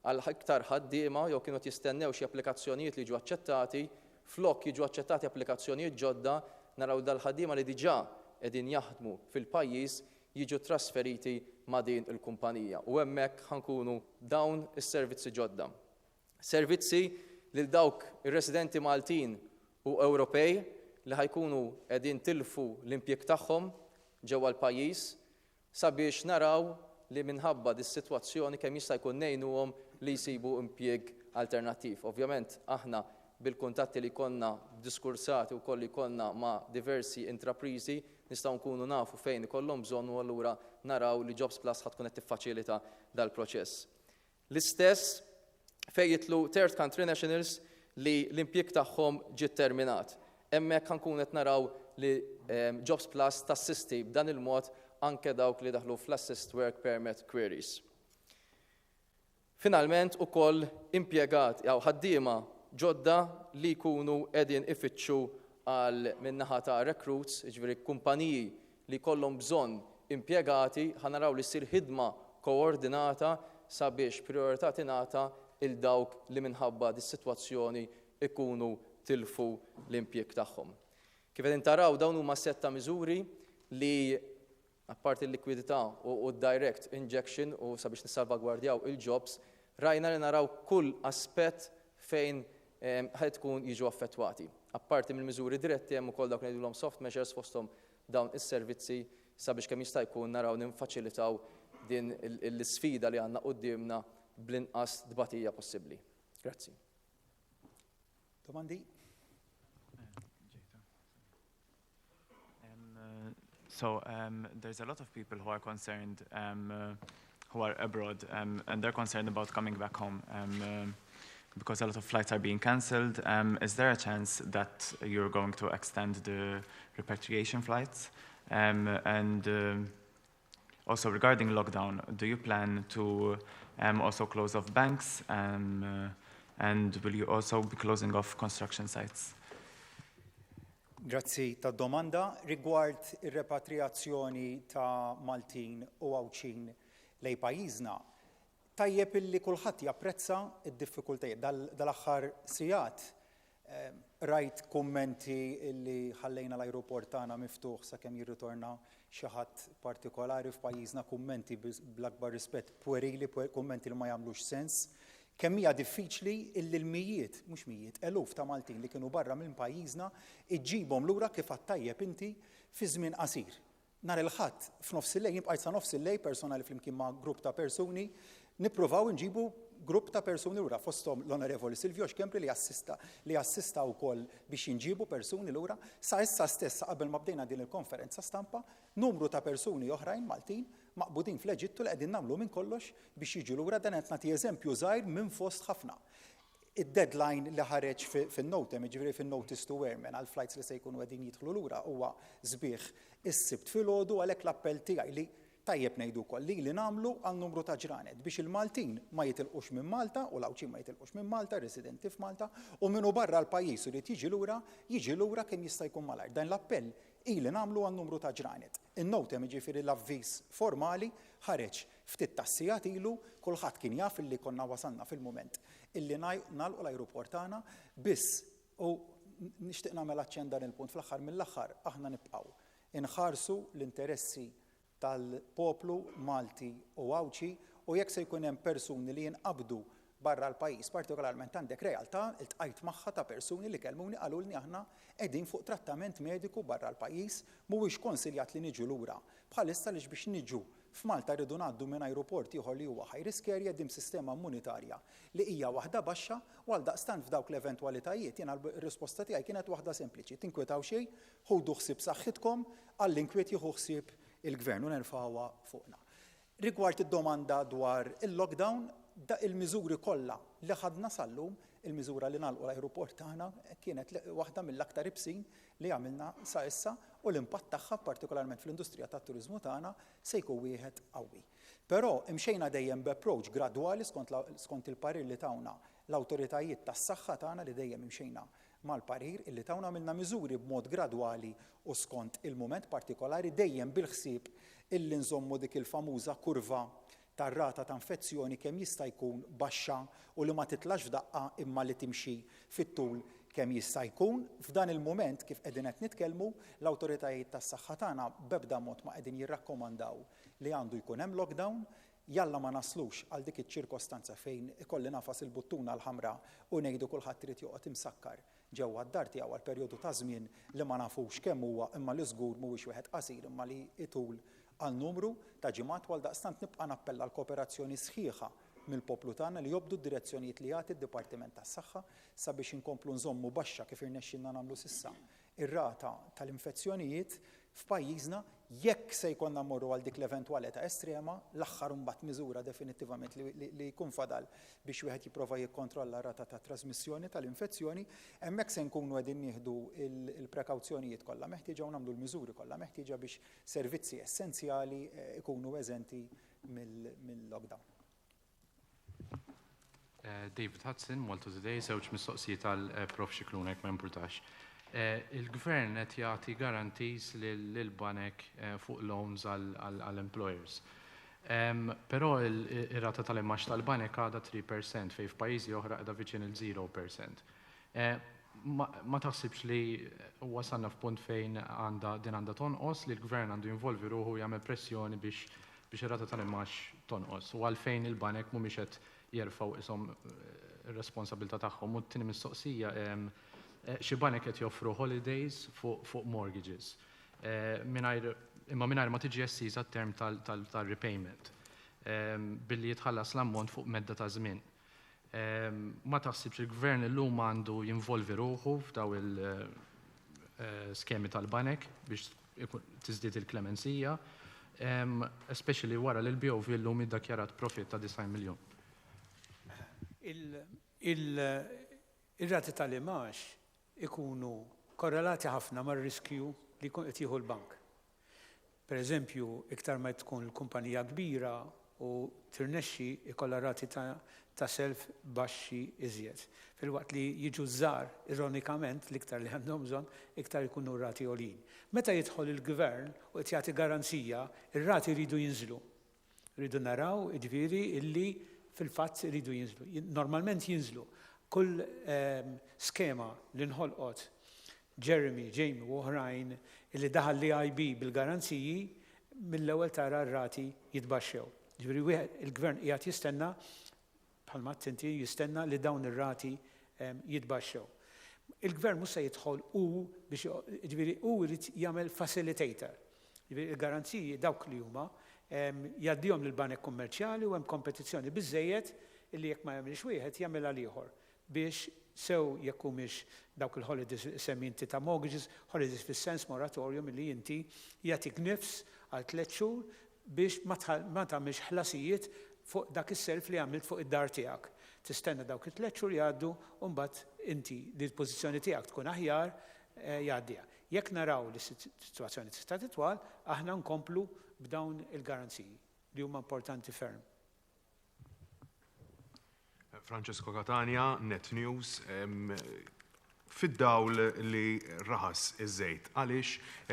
għal iktar ħaddiema jew kienu qed jistennew xi applikazzjonijiet li jiġu aċċettati, flok jiġu aċċettati applikazzjonijiet ġodda, naraw dal-ħaddiema li diġà qegħdin jaħdmu fil-pajjiż jiġu trasferiti ma' din il-kumpanija u hemmhekk ħa nkunu dawn is-servizzi ġodda. Servizzi lil dawk ir-residenti Maltin u Ewropej li ħa jkunu qegħdin tilfu l-impjieg tagħhom ġewwa l-pajjiż sabiex naraw li minħabba dis-sitwazzjoni kemm jista' jkun ngħinuhom li jsibu impjieg alternattiv. Ovvjament aħna bil-kuntatti li jkollna, b'diskursati wkoll li jkollna ma' diversi intrapriżi nistgħu nkunu nafu fejn ikollhom bżonn u allura naraw li Jobs Plus ħa tkun qed tiffaċilita dal-proċess. L-istess fejn jidħlu third country nationals li l-impjieg tagħhom ġie tterminat. Hemmhekk ħa nkunu qed naraw li Jobs Plus tassisti b'dan il-mod anke dawk li daħlu fl-assist work permit queries. Finalment ukoll impjegat jew ħaddiema ġodda li jkunu qegħdin ifittxu għal min-naħa ta' recruits, jiġifieri kumpaniji li jkollhom bżonn impjegati, ħa naraw li ssir ħidma koordinata sabiex prijorità tingħata 'il dawk li minħabba dis-sitwazzjoni jkunu tilfu l-impjieg tagħhom. Kif qegħdin taraw dawn huma sett ta' miżuri li apparti l-likwidità u d-direct injection u sabiex nissalvagwardjaw il-jobs, rajna li naraw kull aspett fejn ħa tkun jiġu affettwati. Apparti mill-miżuri diretti hemm ukoll dawk li ngħidulhom soft measures fosthom dawn is-servizzi sabiex kemm jista' jkun naraw ninfaċilitaw din l-isfida li għandna quddiemna bl-inqas tbatija possibbli. Grazzi. Domandi? So um, there's a lot of people who are concerned, um, uh, who are abroad, um, and they're concerned about coming back home um, uh, because a lot of flights are being cancelled. Um, is there a chance that you're going to extend the repatriation flights? Um, and um, also regarding lockdown, do you plan to um, also close off banks? Um, uh, and will you also be closing off construction sites? Grazzi tad-domanda. Rigward ir-repatriazzjoni ta' Maltin u Għawdxin lejn pajjiżna, tajjeb illi kulħadd japprezza d-diffikultajiet. Dal-aħħar sigħat rajt kummenti illi ħallejna l-ajruport tagħna miftuħ sakemm jirritorna xi ħadd partikolari f'pajjiżna, kummenti bl-akbar rispett puerili, kummenti li ma jagħmlux sens. Kemm hija diffiċli illi l-mijiet, mhux mijiet, eluf ta' Maltin li kienu barra minn pajjiżna iġġibhom lura kif għedt tajjeb inti fi żmien qasir. Nhar il-Ħadd f'nofs il-lejl, jien bqajt sa nofs il-lejl personali flimkien ma' grupp ta' persuni nippruvaw inġibu grupp ta' persuni lura fosthom l-Onorevoli Silvio Schembri li assista li assista wkoll biex jinġiebu persuni lura. Sa issa stess, sa qabel ma bdejna din il-konferenza stampa, numru ta' persuni oħrajn Maltin maqbudin fl-Eġittu li qegħdin nagħmlu minn kollox biex jiġu lura, dan qed nagħti eżempju żgħir minn fost ħafna. Id-deadline li ħareġ fin-NOTAM, jiġifieri fin-Notice to Airmen għall-flights li se jkunu qegħdin jidħlu lura huwa sbieħ is-Sibt filgħodu għalhekk l-appell tiegħi li tajjeb ngħidu wkoll li li nagħmlu għal numru ta' ġranet biex il-Maltin ma jitilqux minn Malta u l-Għawdxin ma jitilqux minn Malta, residenti f'Malta, u min hu barra l-pajjiż u jrid jiġi lura, jiġi lura kemm jista' jkun malajr. Dan l-appell ili nagħmlu għal numru ta' ġranet. In-NOTAM, jiġifieri l-avviż formali, ħareġ ftit tas-sigħat ilu, kulħadd kien jaf illi konna wasalna fil-mument illi nagħlqu l-ajruport tagħna, biss, u nixtieq nagħmel aċċenn dan il-punt, fl-aħħar mill-aħħar aħna nibqgħu nħarsu l-interessi tal-poplu Malti u Għawdxi u jekk se jkun hemm persuni li jinqabdu barra l-pajjiż, partikolarment għandek realtà, iltqajt magħha ta' persuni li kellmuni qalulni aħna qegħdin fuq trattament mediku barra l-pajjiż, mhuwiex konsiljat li niġu lura bħalissa għaliex biex niġu f'Malta rridu ngħaddu minn ajruport ieħor li huwa high risk area din b'sistema immunitarja li hija waħda baxxa u għaldaqstant f'dawk l-eventwalitajiet jiena r-risposta tiegħi kienet waħda sempliċi, tinkwetaw xejn, Ħudu ħsieb saħħitkom, għall-inkwiet jieħu ħsieb il-Gvern u nerfgħuha fuqna. Rigward id-domanda dwar il-lockdown, il-miżuri kollha li ħadna sal-lum, il-miżura li nagħlqu l-ajruport tagħna kienet waħda mill-aktar ibsin li għamilna sa issa u l-impatt tagħha partikolarment fl-industrija tat-turiżmu tagħna se jkun wieħed qawwi. Però imxejna dejjem b'approach gradwali skont il-parir li tawna l-awtoritajiet tas-saħħa tagħna li dejjem imxejna mal-parir illi tawna għamilna miżuri b'mod gradwali u skont il-mument partikolari dejjem bil-ħsieb illi nżommu dik il-famuża kurva tar-rata ta' infezzjoni kemm jista' jkun baxxa u li ma titlax f'daqqa imma li timxi fit-tul. kemm jista' jkun. F'dan il-mument kif qegħdin qed nitkellmu, l-awtoritajiet tas-saħħa tagħna b'ebda mod ma qegħdin jirrakkomandaw li għandu jkun hemm lockdown. Jalla ma naslux għal dik iċ-ċirkostanza fejn ikolli nagħfas il-buttuna l-ħamra u ngħidu kulħadd irid joqgħod imsakkar ġewwa d-dar tiegħu għal perjodu ta' żmien li ma nafux kemm huwa imma li żgur mhuwiex wieħed qasir imma li jtul għal numru ta' ġimgħat u għaldaqstant nibqa' nappella għal kooperazzjoni sħiħa mill-poplu tagħna li jobdu d-direzzjonijiet li jagħti d-Dipartiment tas-Saħħa sabiex inkomplu nżommu baxxa kif irnexxielna nagħmlu s'issa ir-rata tal-infezzjonijiet f'pajjiżna jekk se jkollna mmorru għal dik l-eventwalità estrema, l-aħħar imbagħad miżura definittivament li jkun fadal biex wieħed jipprova jikkontrolla r-rata ta' trasmissjoni tal-infezzjoni, hemmhekk se nkunu qegħdin nieħdu l-prekawzjonijiet kollha meħtieġa u nagħmlu l-miżuri kollha meħtieġa biex servizzi essenzjali jkunu eżenti mill-lockdown. David Hudson, Malta Today, żewġ mistoqsijiet għal Prof Scicluna jekk ma jimpurtax. Il-Gvern qed jagħti guarantees lill-banek fuq loans għall-employers. Però ir-rata tal-imgħax tal-banek għadha 3% fejn f'pajjiżi oħra qiegħda viċin il-0%. Ma taħsibx li wasalna f'punt fejn għandha din għandha tonqos, li l-Gvern għandu jinvolvi ruħu u jagħmel pressjoni biex biex ir-rata tal-imgħax tonqos u għalfejn il-banek mhumiex qed jerfgħu qishom ir-responsabilità tagħhom? U t-tieni mistoqsija, xi banek qed joffru holidays fuq mortgages mingħajr imma mingħajr ma tiġi estiża t-term tal-repayment billi jitħallas l-ammont fuq medda ta' żmien. Ma taħsibx li l-Gvern illum għandu jinvolvi ruħu f'daw il-skemi tal-banek biex tiżdied il-klemenzija, especially wara li l-BOV illum iddakjarat profit ta' 90 miljun? Ir-rati tal-imgħax ikunu korrelati ħafna mar-riskju li jkun qed jieħu l-bank. Per eżempju, iktar ma tkun l-kumpanija kbira u tirnexxi jkollha rati ta' self baxxi iżjed. Filwaqt li jiġu ż-żgħar, ironikament, l-iktar li għandhom bżonn, iktar ikunu r-rati għoljin. Meta jidħol il-Gvern u qed jagħti garanzija, ir-rati jridu jinżlu. Irridu naraw, jiġifieri, illi fil-fatt iridu jinżlu. Normalment jinżlu. Kull skema li nħolqot, Jeremy, Jamie u oħrajn, illi daħal l-EIB bil-garanziji, mill-ewwel tara r-rati jitbaxxew. Jiġifieri wieħed, il-Gvern qiegħed jistenna bħalma għedt inti, jistenna li dawn ir-rati jitbaxxew. Il-Gvern mhux se jidħol hu biex, jiġifieri hu jrid jagħmel facilitator. Jiġifieri il-garanziji dawk li huma jgħaddihom lill-banek kummerċjali u hemm kompetizzjoni biżżejjed illi jekk ma jagħmilx wieħed jagħmilha l-ieħor biex sew jekk humiex dawk il-holidays li semmi inti ta' mortgages, holidays fis-sens moratorium illi inti jagħtik nifs għal tlett xhur biex ma tagħmilx ħlasijiet fuq dak is-self li għamilt fuq id-dar tiegħek. Tistenna dawk it-tlett xhur jgħaddu u mbagħad inti li l-pożizzjoni tiegħek tkun aħjar jgħaddiha. Jekk naraw li s-sitwazzjoni tista' titwal, aħna nkomplu b'dawn il-garanziji li huma importanti ferm. Francesco Catania, Net News. Fid-dawl li raħas iż-żejt, għaliex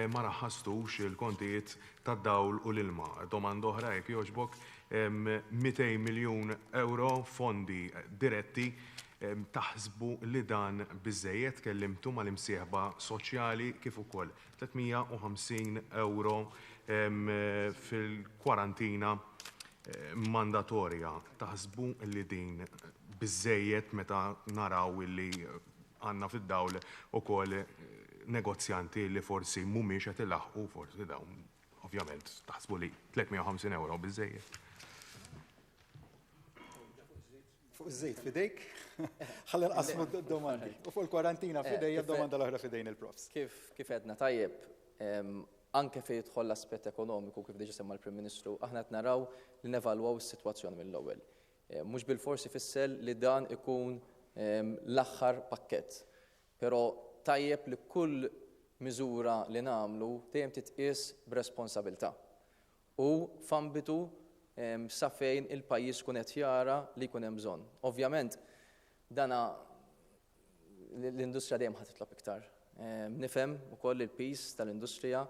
ma raħħastux il-kontijiet tad-dawl u l-ilma? Domanda oħra jekk jogħġbok, 200 miljun ewro fondi diretti, taħsbu li dan biżżejjed? Tkellimtu mal-imsieħba soċjali kif ukoll 350 ewro fil-kwarantina mandatorja. Taħsbu li din biżżejjed meta naraw li għandna fid-dawl ukoll negozjanti li forsi mhumiex qed ilaħħqu, forsi dawn ovvjament taħsbu li 350 ewro biżżejjed? Fuq iż-żejt f'idejk, ħalli nqassmu d-domandi. U fuq il-kwarantina f'idejja d-domanda l-oħra f'idejn il-profs. Kif kif għedna tajjeb, anke fejn jidħol l-aspett ekonomiku kif diġà semma l-Prim Ministru, aħna qed naraw li nevalwaw is-sitwazzjoni mill-ewwel. Mhux bilfors ifisser li dan ikun l-aħħar pakkett. Però tajjeb li kull miżura li nagħmlu dejjem titqies b'responsabilità u f'ambitu sa fejn il-pajjiż ikun qed jara li jkun hemm bżonn. Ovvjament dana l-industrija dejjem ħa titlob iktar. Nifhem ukoll il-piż tal-industrija,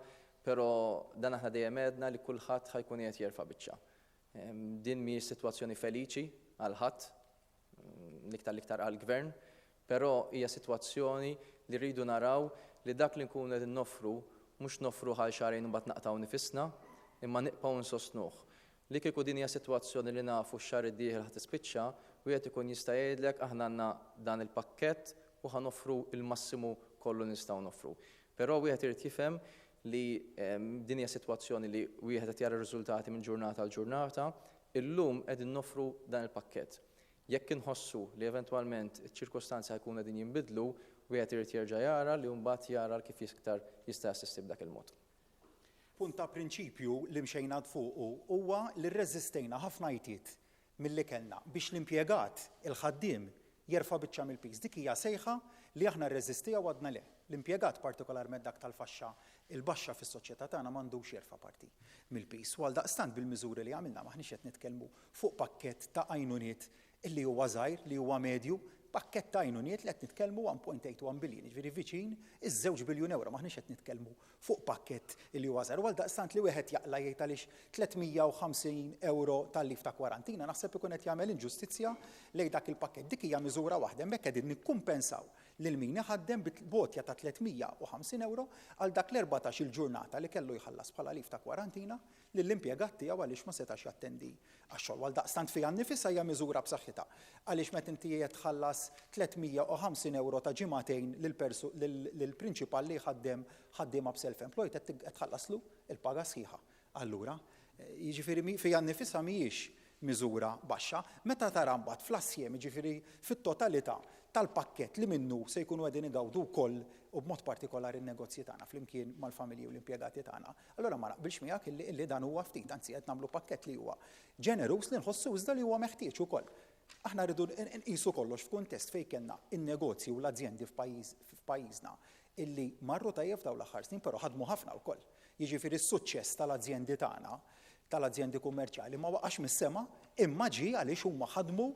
però dan aħna dejjem għedna li kulħadd ħa jkun qiegħed jerfa' biċċa. Din mhijiex sitwazzjoni feliċi għal ħadd, l-iktar l-iktar għall-gvern. Però hija sitwazzjoni li rridu naraw li dak li nkunu qegħdin noffru mhux noffruh għal xahrejn u mbagħad naqtgħu nifisna, imma nibqgħu nsostnuh. Li kieku din hija sitwazzjoni li nafu x-xahar id-dieħel ħa tispiċċa, wieħed ikun jista' jgħidlek aħna għandna dan il-pakkett u ħa noffru l-massimu kollu li nistgħu noffru. Però wieħed irid jifhem li din hija sitwazzjoni li wieħed qed jara r-riżultati minn ġurnata għal ġurnata, illum qegħdin noffru dan il-pakkett. Jekk inħossu li eventwalment iċ-ċirkostanzi ħa jkunu qegħdin jinbidlu, wieħed irid jerġa' jara li mbagħad jara kif iktar jista' jassisti b'dak il-mod. Punt ta' prinċipju li mxejna fuqu huwa li rreżistejna ħafna għajtiet milli kellna biex l-impjegat, il-ħaddiem, jerfa' biċċa mill-piż. Dik hija sejħa li aħna rreżistejha u għadna le. L-impjegat, partikolarment dak tal-faxxa l-baxxa fis-soċjetà tagħna m'għandux jerfa' parti mill-piż. U għaldaqstant bil-miżuri li għamilna m'aħniex qed nitkellmu fuq pakkett ta' għajnuniet li huwa żgħir, li huwa medju, pakkett ta' għajnuniet li qed nitkellmu 1.81 billion, jiġifieri viċin iż-żewġ biljun ewro, m'aħniex qed nitkellmu fuq pakkett li huwa żgħir. U għaldaqstant li wieħed jaqla' jgħid għaliex 350 ewro tal-leave ta' kwarantina naħseb ikun qed jagħmel inġustizzja lejn dak il-pakkett. Dik hija miżura waħda, hemmhekk qegħdin nikkumpensaw lil min iħaddem b'għotja ta' 350 ewro għal dak l-erbatax-il ġurnata li kellu jħallas bħala leave ta' kwarantina lill-impjegat tiegħu għaliex ma setax jattendi għax-xogħol. Għaldaqstant fiha nnifisha hija miżura b'saħħitha għaliex meta inti qiegħed tħallas 350 ewro ta' ġimagħtejn lill-prinċipal li jħaddem ħaddiema b'self-employed qed tħallaslu l-paga sħiħa. Allura, jiġifieri fiha nnifisha mhijiex miżura baxxa. Meta tara mbagħad fl-assjem, jiġifieri fit-totalità tal-pakkett li minnu se jkunu qegħdin igawdu wkoll u b'mod partikolari n-negozji tagħna flimkien mal-familji u l-impjegati tagħna, allura ma naqbilx miegħek illi illi dan huwa ftit, anzi qed nagħmlu pakkett li huwa ġeneruż li nħossu iżda li huwa meħtieġ ukoll. Aħna rridu nqisu kollox f'kuntest fejn kellna n-negozji u l-azjendi f'pajjiżna illi marru tajjeb f'dawn l-aħħar snin, però ħadmu ħafna wkoll. Jiġifieri s-suċċess tal-azjendi tagħna, tal-azjendi kummerċjali ma waqax mis-sema, imma ġie għaliex huma ħadmu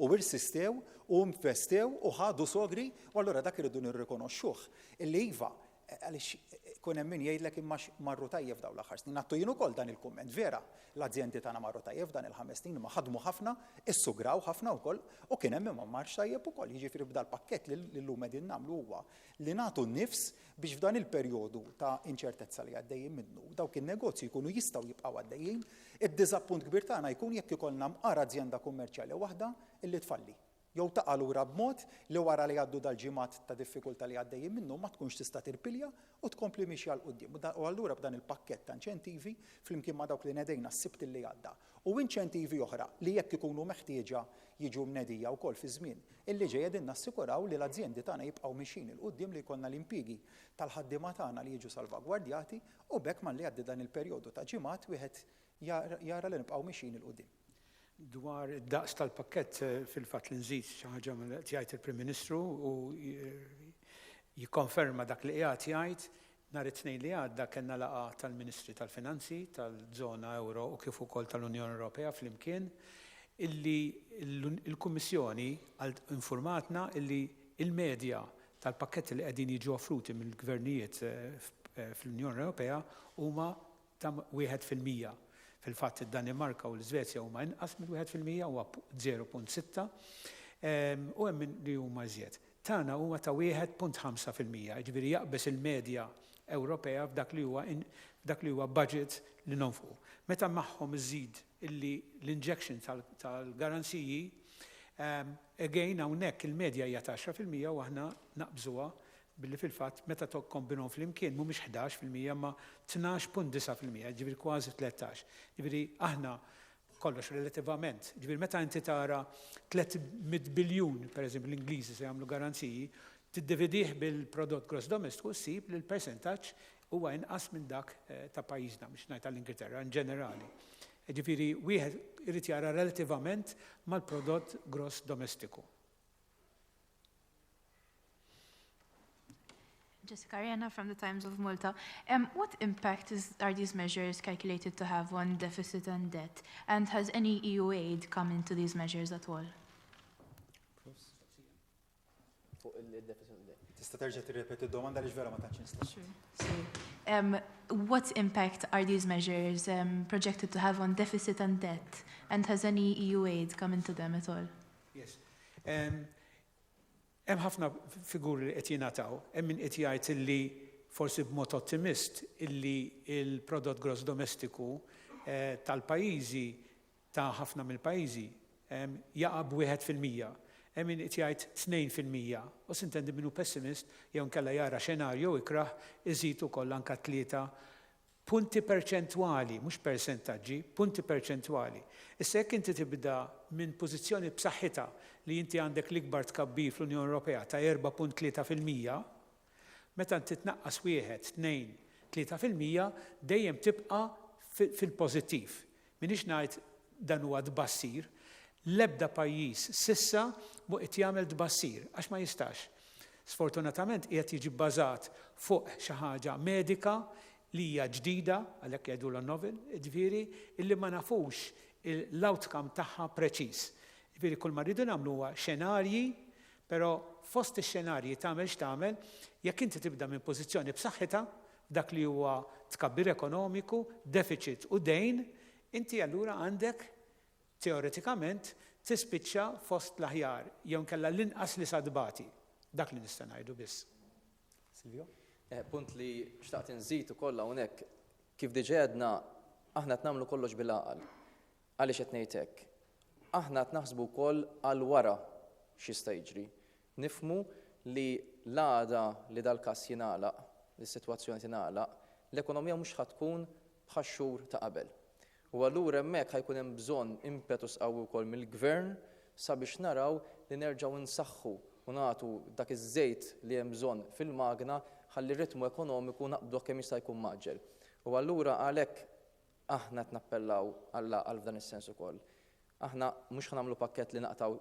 u irsistew u investew u ħadu sogri u allura dak irridu nirrikonoxxuh illi iva, għaliex ikun hemm min jgħidlek imma marru tajjeb f'dawn l-aħħar snin. Għadtu jien ukoll dan il-kumment, vera, l-azjendi tagħna marru tajjeb f'dan il-ħames snin imma ħadmu ħafna, issugraw ħafna wkoll u kien hemm min ma marx tajjeb ukoll. Jiġifieri b'dal-pakkett li llum qegħdin nagħmlu huwa li nagħtu n-nifs biex f'dan il-perjodu ta' inċertezza li għaddejjin minnu, dawk in-negozji jkunu jistgħu jibqgħu għaddejjin. Id-diżappunt kbir tagħna jkun jekk ikollna mqar azjenda kummerċjali waħda illi tfalli, jew taqa' lura b'mod li wara li jgħaddu dal-ġimgħat ta' diffikultà li għaddejjin minnu ma tkunx tista' tirpilja u tkompli miexja 'l quddiem. U allura b'dan il-pakkett ta' inċentivi, flimkien ma' dawk li nedejna s-Sibt li għadda, u inċentivi oħra li jekk ikunu meħtieġa jiġu mnedija wkoll fiż-żmien illi ġej qegħdin nassikuraw li l-azjendi tagħna jibqgħu mixjin 'il quddiem li jkollna l-impjiegi tal-ħaddiema tagħna li jiġu salvagwardjati u b'hekk malli jgħaddi dan il-perjodu ta' ġimgħat wieħed jara li nibqgħu mixjin 'il quddiem. Dwar id-daqs tal-pakkett fil-fatt li nżid xi ħaġa ma' li qed jgħid il-Prim Ministru u jikkonferma dak li qiegħed jgħid Nhar it-Tnejn li għadda kellna laqgħa tal-Ministri tal-Finanzi tal-Żona Ewro u kif ukoll tal-Unjoni Ewropea flimkien illi l-Kummissjoni infurmatna illi l-medja tal-pakketti li qegħdin jiġu offruti mill-gvernijiet fl-Unjoni Ewropea huma ta' 1%. Fil-fatt id-Danimarka u l-Iżvezja huma inqas mill-1%, huwa 0.6, u hemm min li huma iżjed. Tagħna huwa ta' 1.5%, jiġifieri jaqbeż il-medja Ewropea f'dak li huwa f'dak li huwa budget li nonfqu. Meta magħhom iżżid illi l-injection tal-garanziji, again hawnhekk il-medja hija ta' 10% u aħna naqbżuha billi fil-fatt meta tikkombinhom flimkien mhumiex 11% imma 12.9%, jiġifieri kważi 13. Jiġifieri aħna kollox relativament. Jiġifieri meta inti tara 300 biljun, pereżempju l-Ingliżi se jagħmlu garanziji, tiddividih bil-prodott gross domestiku ssib li l-persentaġġ huwa inqas minn dak ta' pajjiżna, mhux ngħid għall-Ingilterra, in ġenerali. Jiġifieri wieħed irid jara relativament mal-prodott gross domestiku. Jessica Arena from the Times of Malta. Um, what impact is, are these measures calculated to have on deficit and debt? And has any EU aid come into these measures at all? Tista' terġa' tirrepeti d-domanda għaliex vera ma tantx nista'. Sure. Sorry. Um, what impact are these measures um, projected to have on deficit and debt? And has any EU aid come into them at all? Yes. Um, Hemm ħafna figuri li qed jingħataw. Hemm min qed jgħid illi forsi b'mod ottimist illi l-prodott gross domestiku tal-pajjiżi ta' ħafna mill-pajjiżi jaqa' b'1%. Hemm min qed jgħid 2% u sintendi min hu pessimist jew inkella jara xenarju ikrah iżid ukoll anke tlieta punti perċentwali, mhux persentaġġi, punti perċentwali. Issa jekk inti tibda minn pożizzjoni b'saħħitha li inti għandek l-ikbar tkabbir fl-Unjoni Ewropea ta' 4.3%, meta inti tnaqqas wieħed, tnejn, 3% dejjem tibqa' fil-pożittiv. M'iniex ngħid dan huwa tbassir. L-ebda pajjiż s'issa mhu qed jagħmel tbassir għax ma jistax. Sfortunatament qiegħed jiġi bbażat fuq xi ħaġa medika li hija ġdida, għalhekk jgħidulha novel, jiġifieri illi ma nafux l-outcome tagħha preċiż. Jiġifieri kull ma rridu nagħmlu huwa xenarji, però fost ix-xenarji tagħmel x'tagħmel, jekk inti tibda minn pożizzjoni b'saħħitha, F'dak li huwa tkabbir ekonomiku, defiċit u dejn, inti allura għandek, teoretikament, tispiċċa fost l-aħjar jew inkella l-inqas li sa tbati. Dak li nista' ngħidu biss. Silvio? Punt li xtaqt inżid ukoll hawnhekk, kif diġà għedna, aħna qed nagħmlu kollox bil-għaqal. Għaliex qed ngħid hekk? Aħna qed naħsbu wkoll għal wara x'jista' jiġri. Nifhmu li l-għada li dal-każ jingħalaq, li s-sitwazzjoni tingħalaq, l-ekonomija mhux ħa tkun bħax-xhur ta' qabel. U allura hemmhekk ħa jkun hemm bżonn impetus qawwi wkoll mill-Gvern sabiex naraw li nerġgħu nsaħħu u nagħtu dak iż-żejt li hemm bżonn fil-magna ħalli r-ritmu ekonomiku naqbduh kemm jista' jkun mgħaġġel. U allura għalhekk Aħna qed nappellaw għall-għaqal f'dan is-sens ukoll. Aħna mhux ħa nagħmlu pakkett li naqtgħu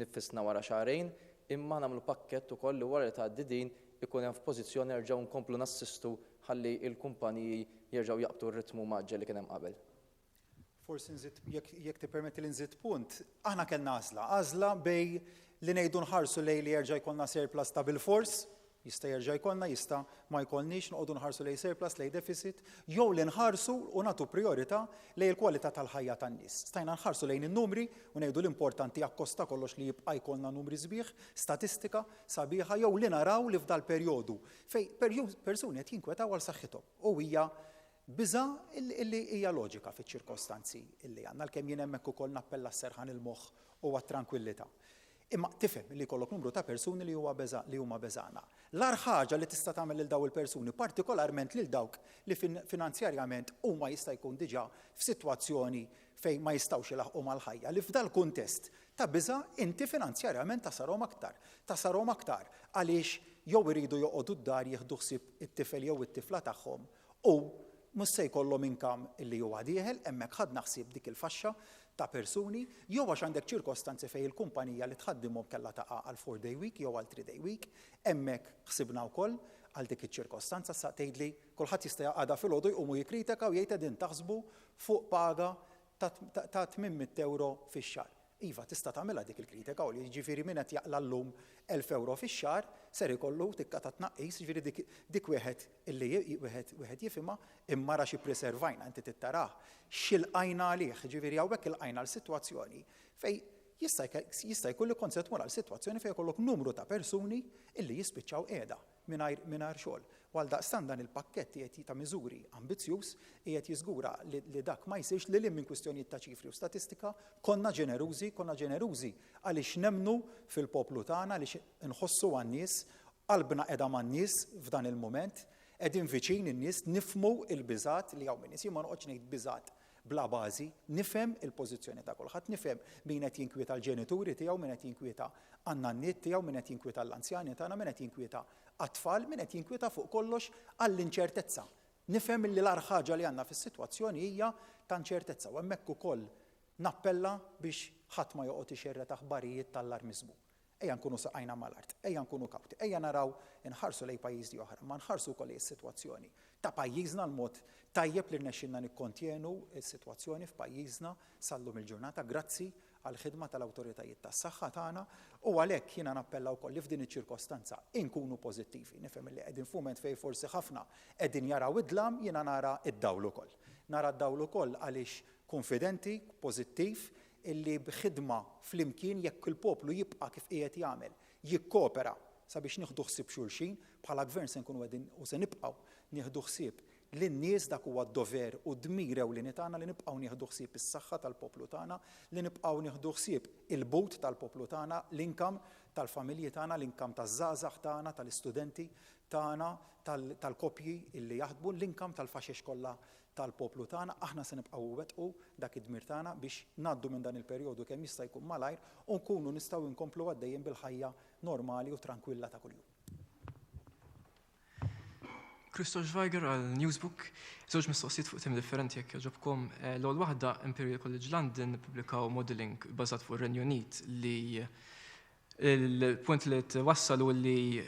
nifisna wara xahrejn, imma ħa nagħmlu pakkett ukoll li wara li tgħaddi din ikun hemm f'pożizzjoni nerġgħu nkomplu nassistu ħalli l-kumpaniji jerġgħu jaqbdu r-ritmu mgħaġġel li kien hemm qabel. Forsi nżid, jekk tippermettili nżid punt, aħna kellna għażla, għażla bejn li ngħidu nħarsu lejn li jerġa' jkollna surplus ta' bilfors, Jista' jerġa' jkollna, jista' ma jkollniex, noqogħdu nħarsu lejn surplus, lejn deficit, jew li nħarsu u nagħtu prijorità lejn il-kwalità tal-ħajja tan-nies. Stajna nħarsu lejn in-numri u ngħidu l-importanti akkost ta' kollox li jibqa' jkollna numri sbieħ, statistika sabiħa jew li naraw li f'dal-perjodu fejn persuni qed jinkwetaw għal saħħithom u hija biża' li hija loġika fiċ-ċirkostanzi li għandna, għalkemm jien hemmhekk ukoll nappella għas-serħan il-moħħ u għat-trankwillità. Imma tifhem li jkollok numru ta' persuni li huwa beża li huma beżgħana. L-agħar ħaġa li tista' tagħmel lil dawn il-persuni, partikolarment lil dawk li finanzjarjament huma jista' jkun diġà f'sitwazzjoni fejn ma jistgħux ilaħħqu mal-ħajja, li f'dal-kuntest ta' biża' inti finanzjarjament tasarhom aktar. Tasarhom aktar għaliex jew iridu joqogħdu d-dar jieħdu ħsieb it-tifel jew it-tifla tagħhom u mhux se jkollhom income li huwa dieħel, hemmhekk ħadna ħsieb dik il-faxxa ta' persuni, jew għax għandek ċirkostanzi fejn il-kumpanija li tħaddimhom kellha taqa' għal four day week jew għal three day week, hemmhekk ħsibna wkoll għal dik iċ-ċirkostanza. Sa tgħidli kulħadd jista' għada filgħodu jqum u jikkritika u jgħid qegħdin taħsbu fuq paga ta' 800 ewro fix-xahar. Iva, tista' tagħmilha dik il-kritika, u jiġifieri min qed jaqla' llum 1,000 ewro fix-xahar ser ikollu tikka ta' tnaqqis, jiġifieri dik dik wieħed illi wieħed wieħed jifhimha, imma ara xi ppreservajna, inti trid tarah x'ilqajna għalih, jiġifieri hawnhekk ilqajna għal sitwazzjoni fejn jista' jista' jkun li kont se tmur għal sitwazzjoni fejn ikollok numru ta' persuni illi jispiċċaw qiegħda. mingħajr mingħajr xogħol. U għaldaqstant dan il-pakkett qiegħed ta' miżuri ambizzjuż qiegħed jiżgura li li dak ma jsirx lil hinn minn kwistjonijiet ta' ċifri u statistika, konna ġenerużi, konna ġenerużi għaliex nemmnu fil-poplu tagħna, għaliex inħossu għan-nies, qalbna qiegħda man-nies f'dan il-mument, qegħdin viċin in-nies, nifhmu l-biżgħat li hawn min-nies. Jien ma noqgħodx ngħid biżgħat bla bażi, nifhem il-pożizzjoni ta' kulħadd, nifhem min qed jinkwieta l-ġenituri tiegħu, min qed jinkwieta għan-nanniet tiegħu, min qed jinkwieta għall-anzjani tagħna, min qed jinkwieta għat-tfal, min qed jinkwieta fuq kollox għall-inċertezza. Nifhem li l-agħar ħaġa li għandna fis-sitwazzjoni hija ta' inċertezza u hemmhekk ukoll nappella biex ħadd ma joqgħod ixerred aħbarijiet ta' allarmiżmu. Ejja nkunu saqajna mal-art, ejja nkunu kawti, ejja naraw inħarsu lejn pajjiżi oħra, imma nħarsu wkoll lejn is-sitwazzjoni ta' pajjiżna, l-mod tajjeb li rnexxielna nikkontjenu s-sitwazzjoni f'pajjiżna sal-lum il-ġurnata grazzi għall-ħidma tal-awtoritajiet tas-saħħa tagħna u għalhekk jiena nappella wkoll li f'din iċ-ċirkostanza inkunu pożittivi. Nifhem li qegħdin f'mument fejn forsi ħafna qegħdin jaraw id-dlam, jiena nara d-dawl ukoll. Nara d-dawl ukoll għaliex kunfidenti, pożittiv, illi b'ħidma flimkien jekk il-poplu jibqa' kif qiegħed jagħmel. jikkopera sabiex nieħdu ħsieb xulxin, bħala Gvern se nkunu qegħdin u se nibqgħu nieħdu ħsieb lin-nies, dak huwa d-dover u d-dmir ewlieni tagħna li nibqgħu nieħdu ħsieb is-saħħa tal-poplu tagħna, li nibqgħu nieħdu ħsieb il-but tal-poplu tagħna, l-income tal-familji tagħna, l-income taż-żgħażagħ tagħna, tal-istudenti tagħna, tal-koppji li jaħdmu, l-income tal-faxex kollha tal-poplu tagħna. Aħna se nibqgħu nwettqu dak id-dmir tagħna biex ngħaddu minn dan il-perjodu kemm jista' jkun malajr u nkunu nistgħu nkomplu għaddejjin bil-ħajja normali u trankwilla ta' kuljum. Christo Schweiger għal Newsbook. Żewġ mistoqsijiet fuq temi differenti jekk jogħġobkom. L-ewwel waħda, Imperial College London ippubblikaw modelling bbażat fuq ir-Renju Unit li il-punt li twassal hu li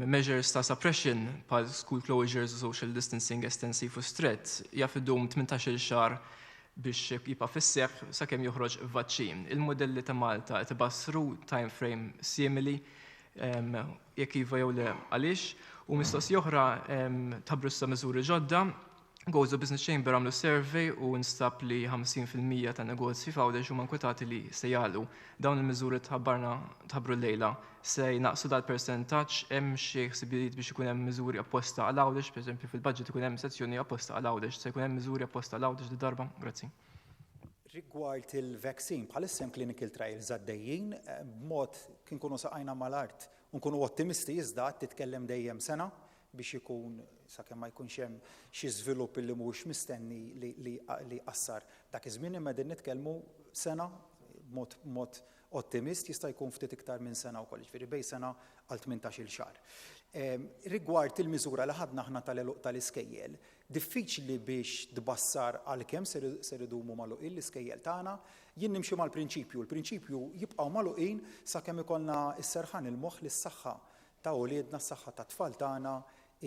measures ta' suppression bħal school closures u social distancing estensiv u strett jaf idum 18-il xahar biex jibqa' fis-seħħ sakemm joħroġ vaċċin. Il-modelli ta' Malta qed ibassru time frame simili, jekk iva jew le għaliex? U mistoqsija oħra, tħabbru issa miżuri ġodda. Gozo Business Chamber għamlu survey u nstab li 50% ta' negozji f'Għawdex huma nkwetati li se jagħlqu. Dawn il-miżuri tħabbarna tħabbru llejla se jnaqqsu dal-persentaġġ, hemm xi ħsibijiet biex ikun hemm miżuri apposta għal Għawdex, pereżempju fil-budget ikun hemm sezzjoni apposta għal Għawdex, se jkun hemm miżuri apposta għal Għawdex did-darba? Grazzi. Rigward il-vaccine, bħalissa hemm clinical trials għaddejjin, b'mod kien nkunu saqajna mal-art u nkunu ottimisti iżda titkellem dejjem sena biex ikun sakemm ma jkunx hemm xi żvilupp li mhuwiex mistenni li li jqassar dak iż-żmien, imma qegħdin nitkellmu sena b'mod b'mod ottimist, jista' jkun ftit iktar minn sena wkoll, jiġifieri bejn sena għal 18-il xahar. Rigward il-miżura li ħadna aħna tal-għeluq tal-iskejjel, diffiċli biex tbassar għal kemm ser ser idumu magħluqin l-iskejjel tagħna. Jien nimxi mal-prinċipju, il-prinċipju jibqgħu magħluqin sakemm ikollna s-serħan il-moħħ li s-saħħa ta' uliedna, s-saħħa tat-tfal tagħna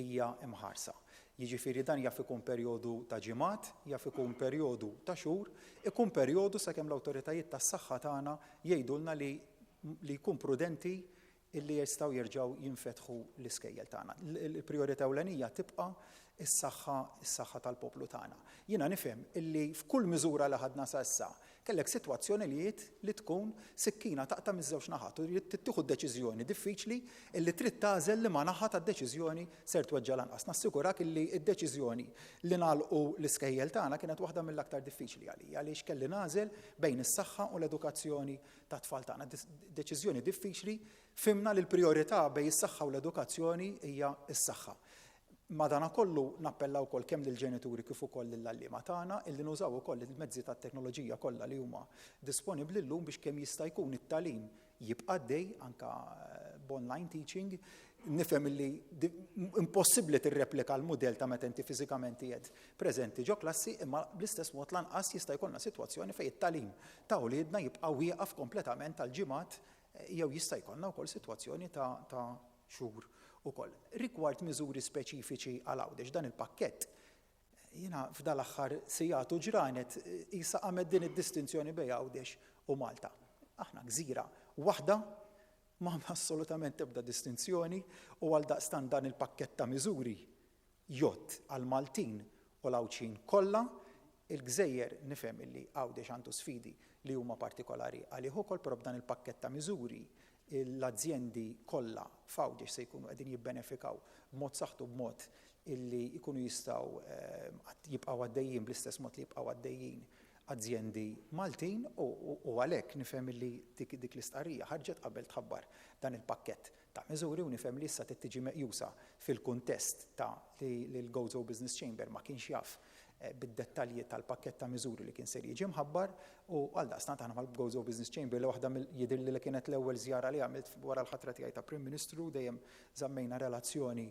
hija mħarsa. Jiġifieri dan jaf ikun perjodu ta' ġimgħat, jaf ikun perjodu ta' xhur, ikun perjodu sakemm l-awtoritajiet tas-saħħa tagħna jgħidulna li li jkun prudenti illi jistgħu jerġgħu jinfetħu l-iskejjel tagħna. Il-prijorità ewlenija tibqa' s-saħħa, is-saħħa tal-poplu tagħna. Jiena nifhem illi f'kull miżura li ħadna sa issa, kellek sitwazzjonilijiet li tkun sikkina taqta' miż-żewġ naħat u trid tieħu deċiżjoni diffiċli illi trid tagħżel liema naħa tad-deċiżjoni ser tweġġa' l-anqas. Nassigurak illi d-deċiżjoni li nagħlqu l-iskejjel tagħna kienet waħda mill-aktar diffiċli għalija għaliex kelli nagħżel bejn is-saħħa u l-edukazzjoni tat-tfal tagħna. Deċiżjoni diffiċli, fhimna li l-prijorità bejn is-saħħa u l-edukazzjoni hija s-saħħa. Madanakollu nappella wkoll kemm lill-ġenituri kif ukoll lill-għalliema tagħna illi nużaw ukoll il-mezzi tat-teknoloġija kollha li huma disponibbli llum biex kemm jista' jkun it-tagħlim jibqa' għaddej anke b'online teaching. Nifhem illi impossibbli tirreplika l-mudell ta' meta inti fiżikament qiegħed preżenti ġo klassi imma bl-istess mod lanqas jista' jkollna sitwazzjoni fejn it-tagħlim ta' uliedna jibqa' wieqaf kompletament għal ġimgħat jew jista' jkollna wkoll sitwazzjoni ta' xhur ukoll. Rigward miżuri speċifiċi għal Għawdex, dan il-pakkett, jiena f'dal-aħħar sigħat u ġranet qisha qamet din id-distinzjoni bejn Għawdex u Malta. Aħna gżira waħda, m'hemm assolutament ebda distinzjoni u għaldaqstant dan il-pakkett ta' miżuri jgħodd għall-Maltin u l-Għawdxin kollha. Il-gżejjer nifhem illi Għawdex għandu sfidi li huma partikolari għalih ukoll, però b'dan il-pakkett ta' miżuri l-azjendi kollha f'Għawdex se jkunu qegħdin jibbenefikaw b'mod saħħtu b'mod illi jkunu jistgħu jibqgħu għaddejjin bl-istess mod li jibqgħu għaddejjin azjendi Maltin u għalhekk nifhem illi dik l-istqarrija ħarġet qabel tħabbar dan il-pakkett ta' miżuri u nifhem li issa trid tiġi meqjusa fil-kuntest ta' li l-Gozo Business Chamber ma kienx jaf bid-dettalji tal-pakkett ta' miżuri li kien ser jiġi mħabbar u għaldaqstant aħna mal-Gozo Business Chamber li waħda mill jidhirli li kienet l-ewwel żjara li għamilt wara l-ħatra tiegħi ta' Prim Ministru dejjem żammejna relazzjoni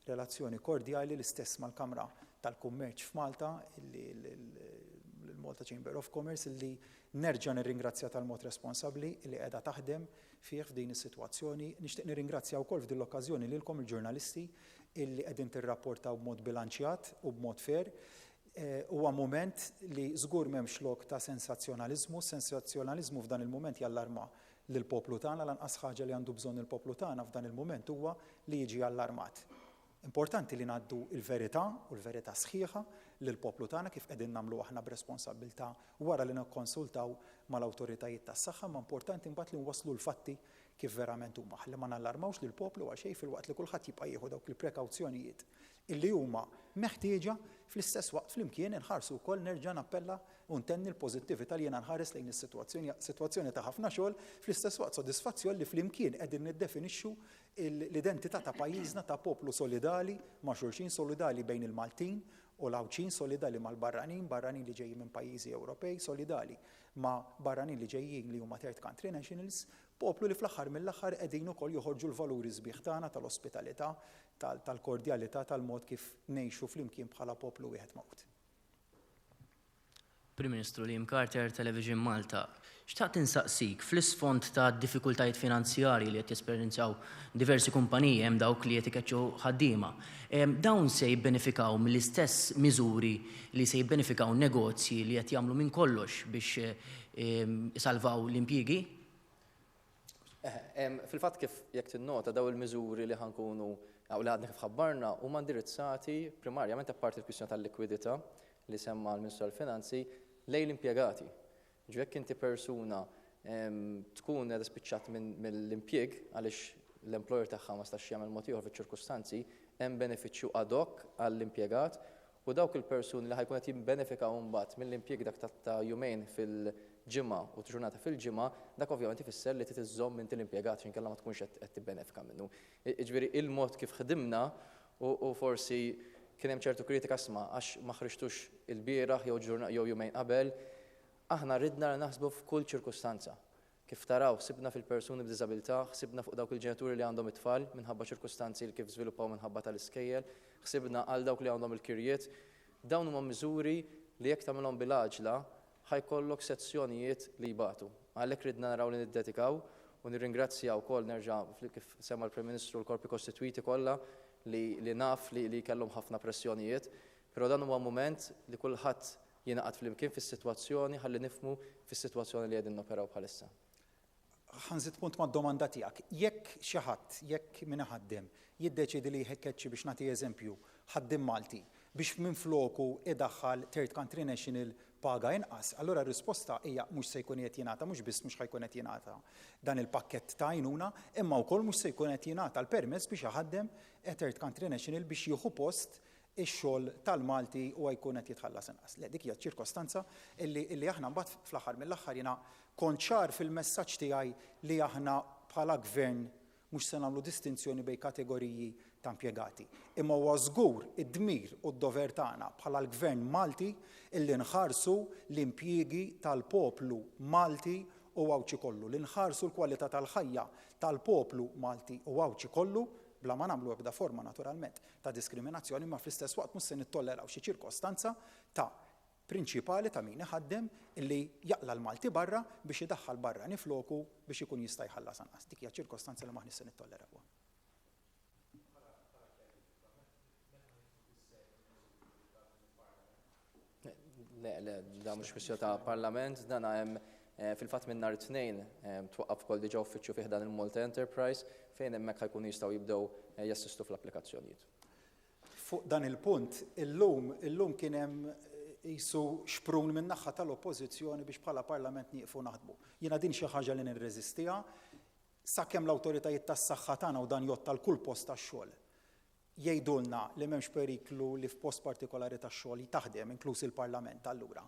relazzjoni kordjali l-istess mal-Kamra tal-Kummerċ f'Malta li l-Malta Chamber of Commerce li nerġa' nirringrazzja tal-mod responsabbli li qiegħda taħdem fih f'din is-sitwazzjoni. Nixtieq nirringrazzja wkoll f'din l-okkażjoni lilkom il-ġurnalisti illi qegħdin tirrapportaw b'mod bilanċjat u b'mod fair. Huwa mument li żgur m'hemmx lok ta' sensazzjonaliżmu, sensazzjonaliżmu f'dan il-mument jallarma lill-poplu tagħna, l-anqas ħaġa li għandu bżonn il-poplu tagħna f'dan il-mument huwa li jiġi allarmat. Importanti li ngħaddu l-verità u l-verità sħiħa lill-poplu tagħna kif qegħdin nagħmlu aħna b'responsabbiltà wara li nikkonsultaw mal-awtoritajiet tas-saħħa, imma importanti mbagħad li nwasslu l-fatti. kif verament huma ħalli ma nallarmawx lill-poplu għal xejn filwaqt li kulħadd jibqa' jieħu dawk il-prekawzjonijiet illi huma meħtieġa fl-istess waqt flimkien inħarsu wkoll nerġa' nappella u ntenni l-pożittività li jiena nħares lejn is-sitwazzjoni sitwazzjoni ta' ħafna xogħol fl-istess waqt sodisfazzjon li flimkien qegħdin niddefinixxu l-identità ta' pajjiżna ta' poplu solidali ma' xulxin solidali bejn il-Maltin u l-Għawdxin solidali mal-barranin, barranin li ġejjin minn pajjiżi Ewropej, solidali ma' barranin li ġejjin li huma third country nationals, poplu li fl-aħħar mill-aħħar qegħdin ukoll joħorġu l-valuri sbieħ tagħna tal-ospitalità, tal-kordjalità, tal-mod kif ngħixu flimkien bħala poplu wieħed magħqud. Prim Ministru Liam Carter, Television Malta. Xtaqt insaqsik, fl-isfond ta' diffikultajiet finanzjarji li qed jesperjenzaw diversi kumpaniji hemm dawk li qed ikeċċu ħaddiema. Dawn se jibbenefikaw mill-istess miżuri li se jibbenefikaw negozji li qed jagħmlu minn kollox biex isalvaw l-impjiegi? Fil-fatt kif jekk tinnota daw il-miżuri li ħa nkunu u li għadna kif ħabbarna huma indirizzati primarjament apparti l-kwistjoni tal-likwidità li semma l-Ministru tal-Finanzi lejn l-impjegati. Ġifieri jekk inti persuna tkun qiegħda spiċċat mill-impjieg għaliex l-employer tagħha ma stax jagħmel mod ieħor fiċ-ċirkustanzi, hemm benefiċċju ad hoc għall-impjegat U dawk il-persuni li ħa jkunu qed jibbenefikaw imbagħad mill-impjieg dak ta' jumejn fil-ġimgħa u ġurnata fil-ġimgħa, dak ovvjament ifisser li trid iżżomm inti l-impjegat għax inkella ma tkunx qed tibbenefika minnu. Jiġifieri il-mod kif ħdimna u forsi kien hemm ċertu kritika isma' għax ma ħriġtux ilbieraħ jew jew jumejn qabel, aħna ridna li naħsbu f'kull ċirkustanza. Kif taraw, ħsibna fil-persuni b'diżabilità, ħsibna fuq dawk il-ġenituri li għandhom it-tfal minħabba ċirkustanzi li kif żviluppaw minħabba tal-iskejjel, ħsibna għal dawk li għandhom il-kirjiet. Dawn huma miżuri li jekk tagħmilhom bil-għaġla ħa jkollok sezzjonijiet li jbatu. Għalhekk ridna naraw li niddedikaw u nirringrazzja wkoll nerġa' kif semma l-Prim Ministru l-korpi kostitwiti kollha li li naf li li kellhom ħafna pressjonijiet, però dan huwa mument li kulħadd jingħaqad flimkien fis-sitwazzjoni ħalli nifhmu fis-sitwazzjoni li qegħdin noperaw bħalissa. Ħa nżid punt mad-domanda tiegħek. Jekk xi ħadd, jekk min iħaddem, jiddeċiedi li jkeċċi biex nagħti eżempju, ħaddiem Malti, biex minfloku idaħħal third country national paga inqas, allura r-risposta hija mhux se jkun qiegħed jingħata, mhux biss mhux ħa jkun qed jingħata dan il-pakkett ta' għajnuna, imma wkoll mhux se jkun qed jingħata l-permess biex iħaddem a third country national biex jieħu post ix-xogħol tal-Malti huwa jkun qed jitħallas inqas. Le, dik hija ċirkostanza illi illi aħna mbagħad fl-aħħar mill-aħħar jiena kont ċar fil-messaġġ tiegħi li aħna bħala Gvern mhux se nagħmlu distinzjoni bejn kategoriji ta' impjegati. Imma huwa żgur id-dmir u d-dover tagħna bħala l-Gvern Malti illi nħarsu l-impjiegi tal-poplu Malti u Għawdxi kollu, li nħarsu l-kwalità tal-ħajja tal-poplu Malti u Għawdxi kollu, bla ma nagħmlu ebda forma naturalment ta' diskriminazzjoni imma fl-istess waqt mhux se nittolleraw xi ċirkostanza ta' prinċipali ta' min iħaddem illi jaqla' l-Malti barra biex idaħħal barrani floku biex ikun jista' jħallas anqas. Dik hija ċirkostanza li m'aħniex se nittollerawha. Le, le, da mhux kwistjoni ta' Parlament, dan hemm eh, fil-fatt minn nhar it-Tnejn eh, twaqqaf ukoll diġà uffiċċju fih dan il-Malta Enterprise fejn hemmhekk ħajkunu jistgħu jibdew eh, jassistu fl-applikazzjonijiet. Fuq dan il-punt, illum, illum kien hemm qisu xprun min-naħa tal-Oppożizzjoni biex bħala Parlament nieqfu naħdmu. Jiena din xi ħaġa li nirreżistiha sakemm l-awtoritajiet tas-saħħa tagħna u dan jgħodd għal kull post tax-xogħol jgħidulna li m'hemmx periklu li f'post partikolari tax-xogħol taħdem, inkluż il-Parlament, allura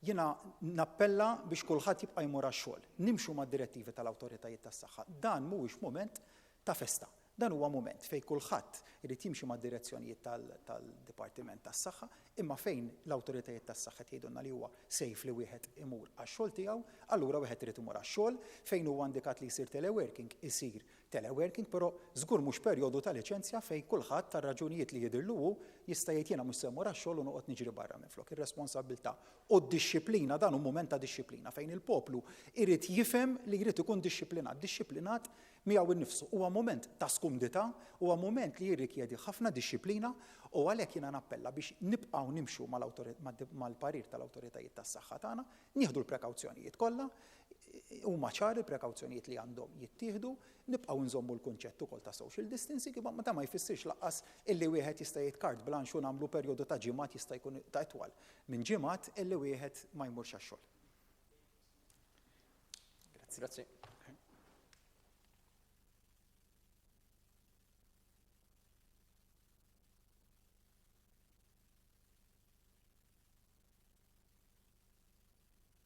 jiena nappella biex kulħadd jibqa' jmur għax-xogħol. Nimxu mad-direttivi tal-awtoritajiet tas-saħħa. Dan mhuwiex mument ta' festa. Dan huwa mument fejn kulħadd irid jimxi mad-direzzjonijiet tal-Dipartiment tas-Saħħa, imma fejn l-awtoritajiet tas-saħħa qed jgħidulna li huwa safe li wieħed imur għax-xogħol tiegħu, allura wieħed irid imur għax-xogħol, fejn huwa indikat li jsir teleworking, isir teleworking, però żgur mhux perjodu ta' liċenzja fejn kulħadd għal raġunijiet li jidhirlu hu jista' jgħid jiena mhux se mmur għax-xogħol u noqgħod niġri barra minflok. Ir-responsabbiltà u d-dixxiplina, dan hu mument ta' dixxiplina fejn il-poplu jrid jifhem li jrid ikun dixxiplinat, dixxiplinat miegħu nnifsu. Huwa mument ta' skumdità, huwa mument li jirrikjedi ħafna dixxiplina u għalhekk jiena nappella biex nibqgħu nimxu mal-parir tal-awtoritajiet tas-saħħa tagħna, nieħdu l-prekawzjonijiet kollha, Huma ċari l-prekawzjonijiet li għandhom jittieħdu, nibqgħu nżommu l-kunċett ukoll ta' social distancing, imma dan ma jfissirx lanqas illi wieħed jista' jgħid carte blanche u nagħmlu perjodu ta' ġimgħat jista' jkun ta' itwal minn ġimgħat illi wieħed ma jmurx għax-xogħol. Grazzi.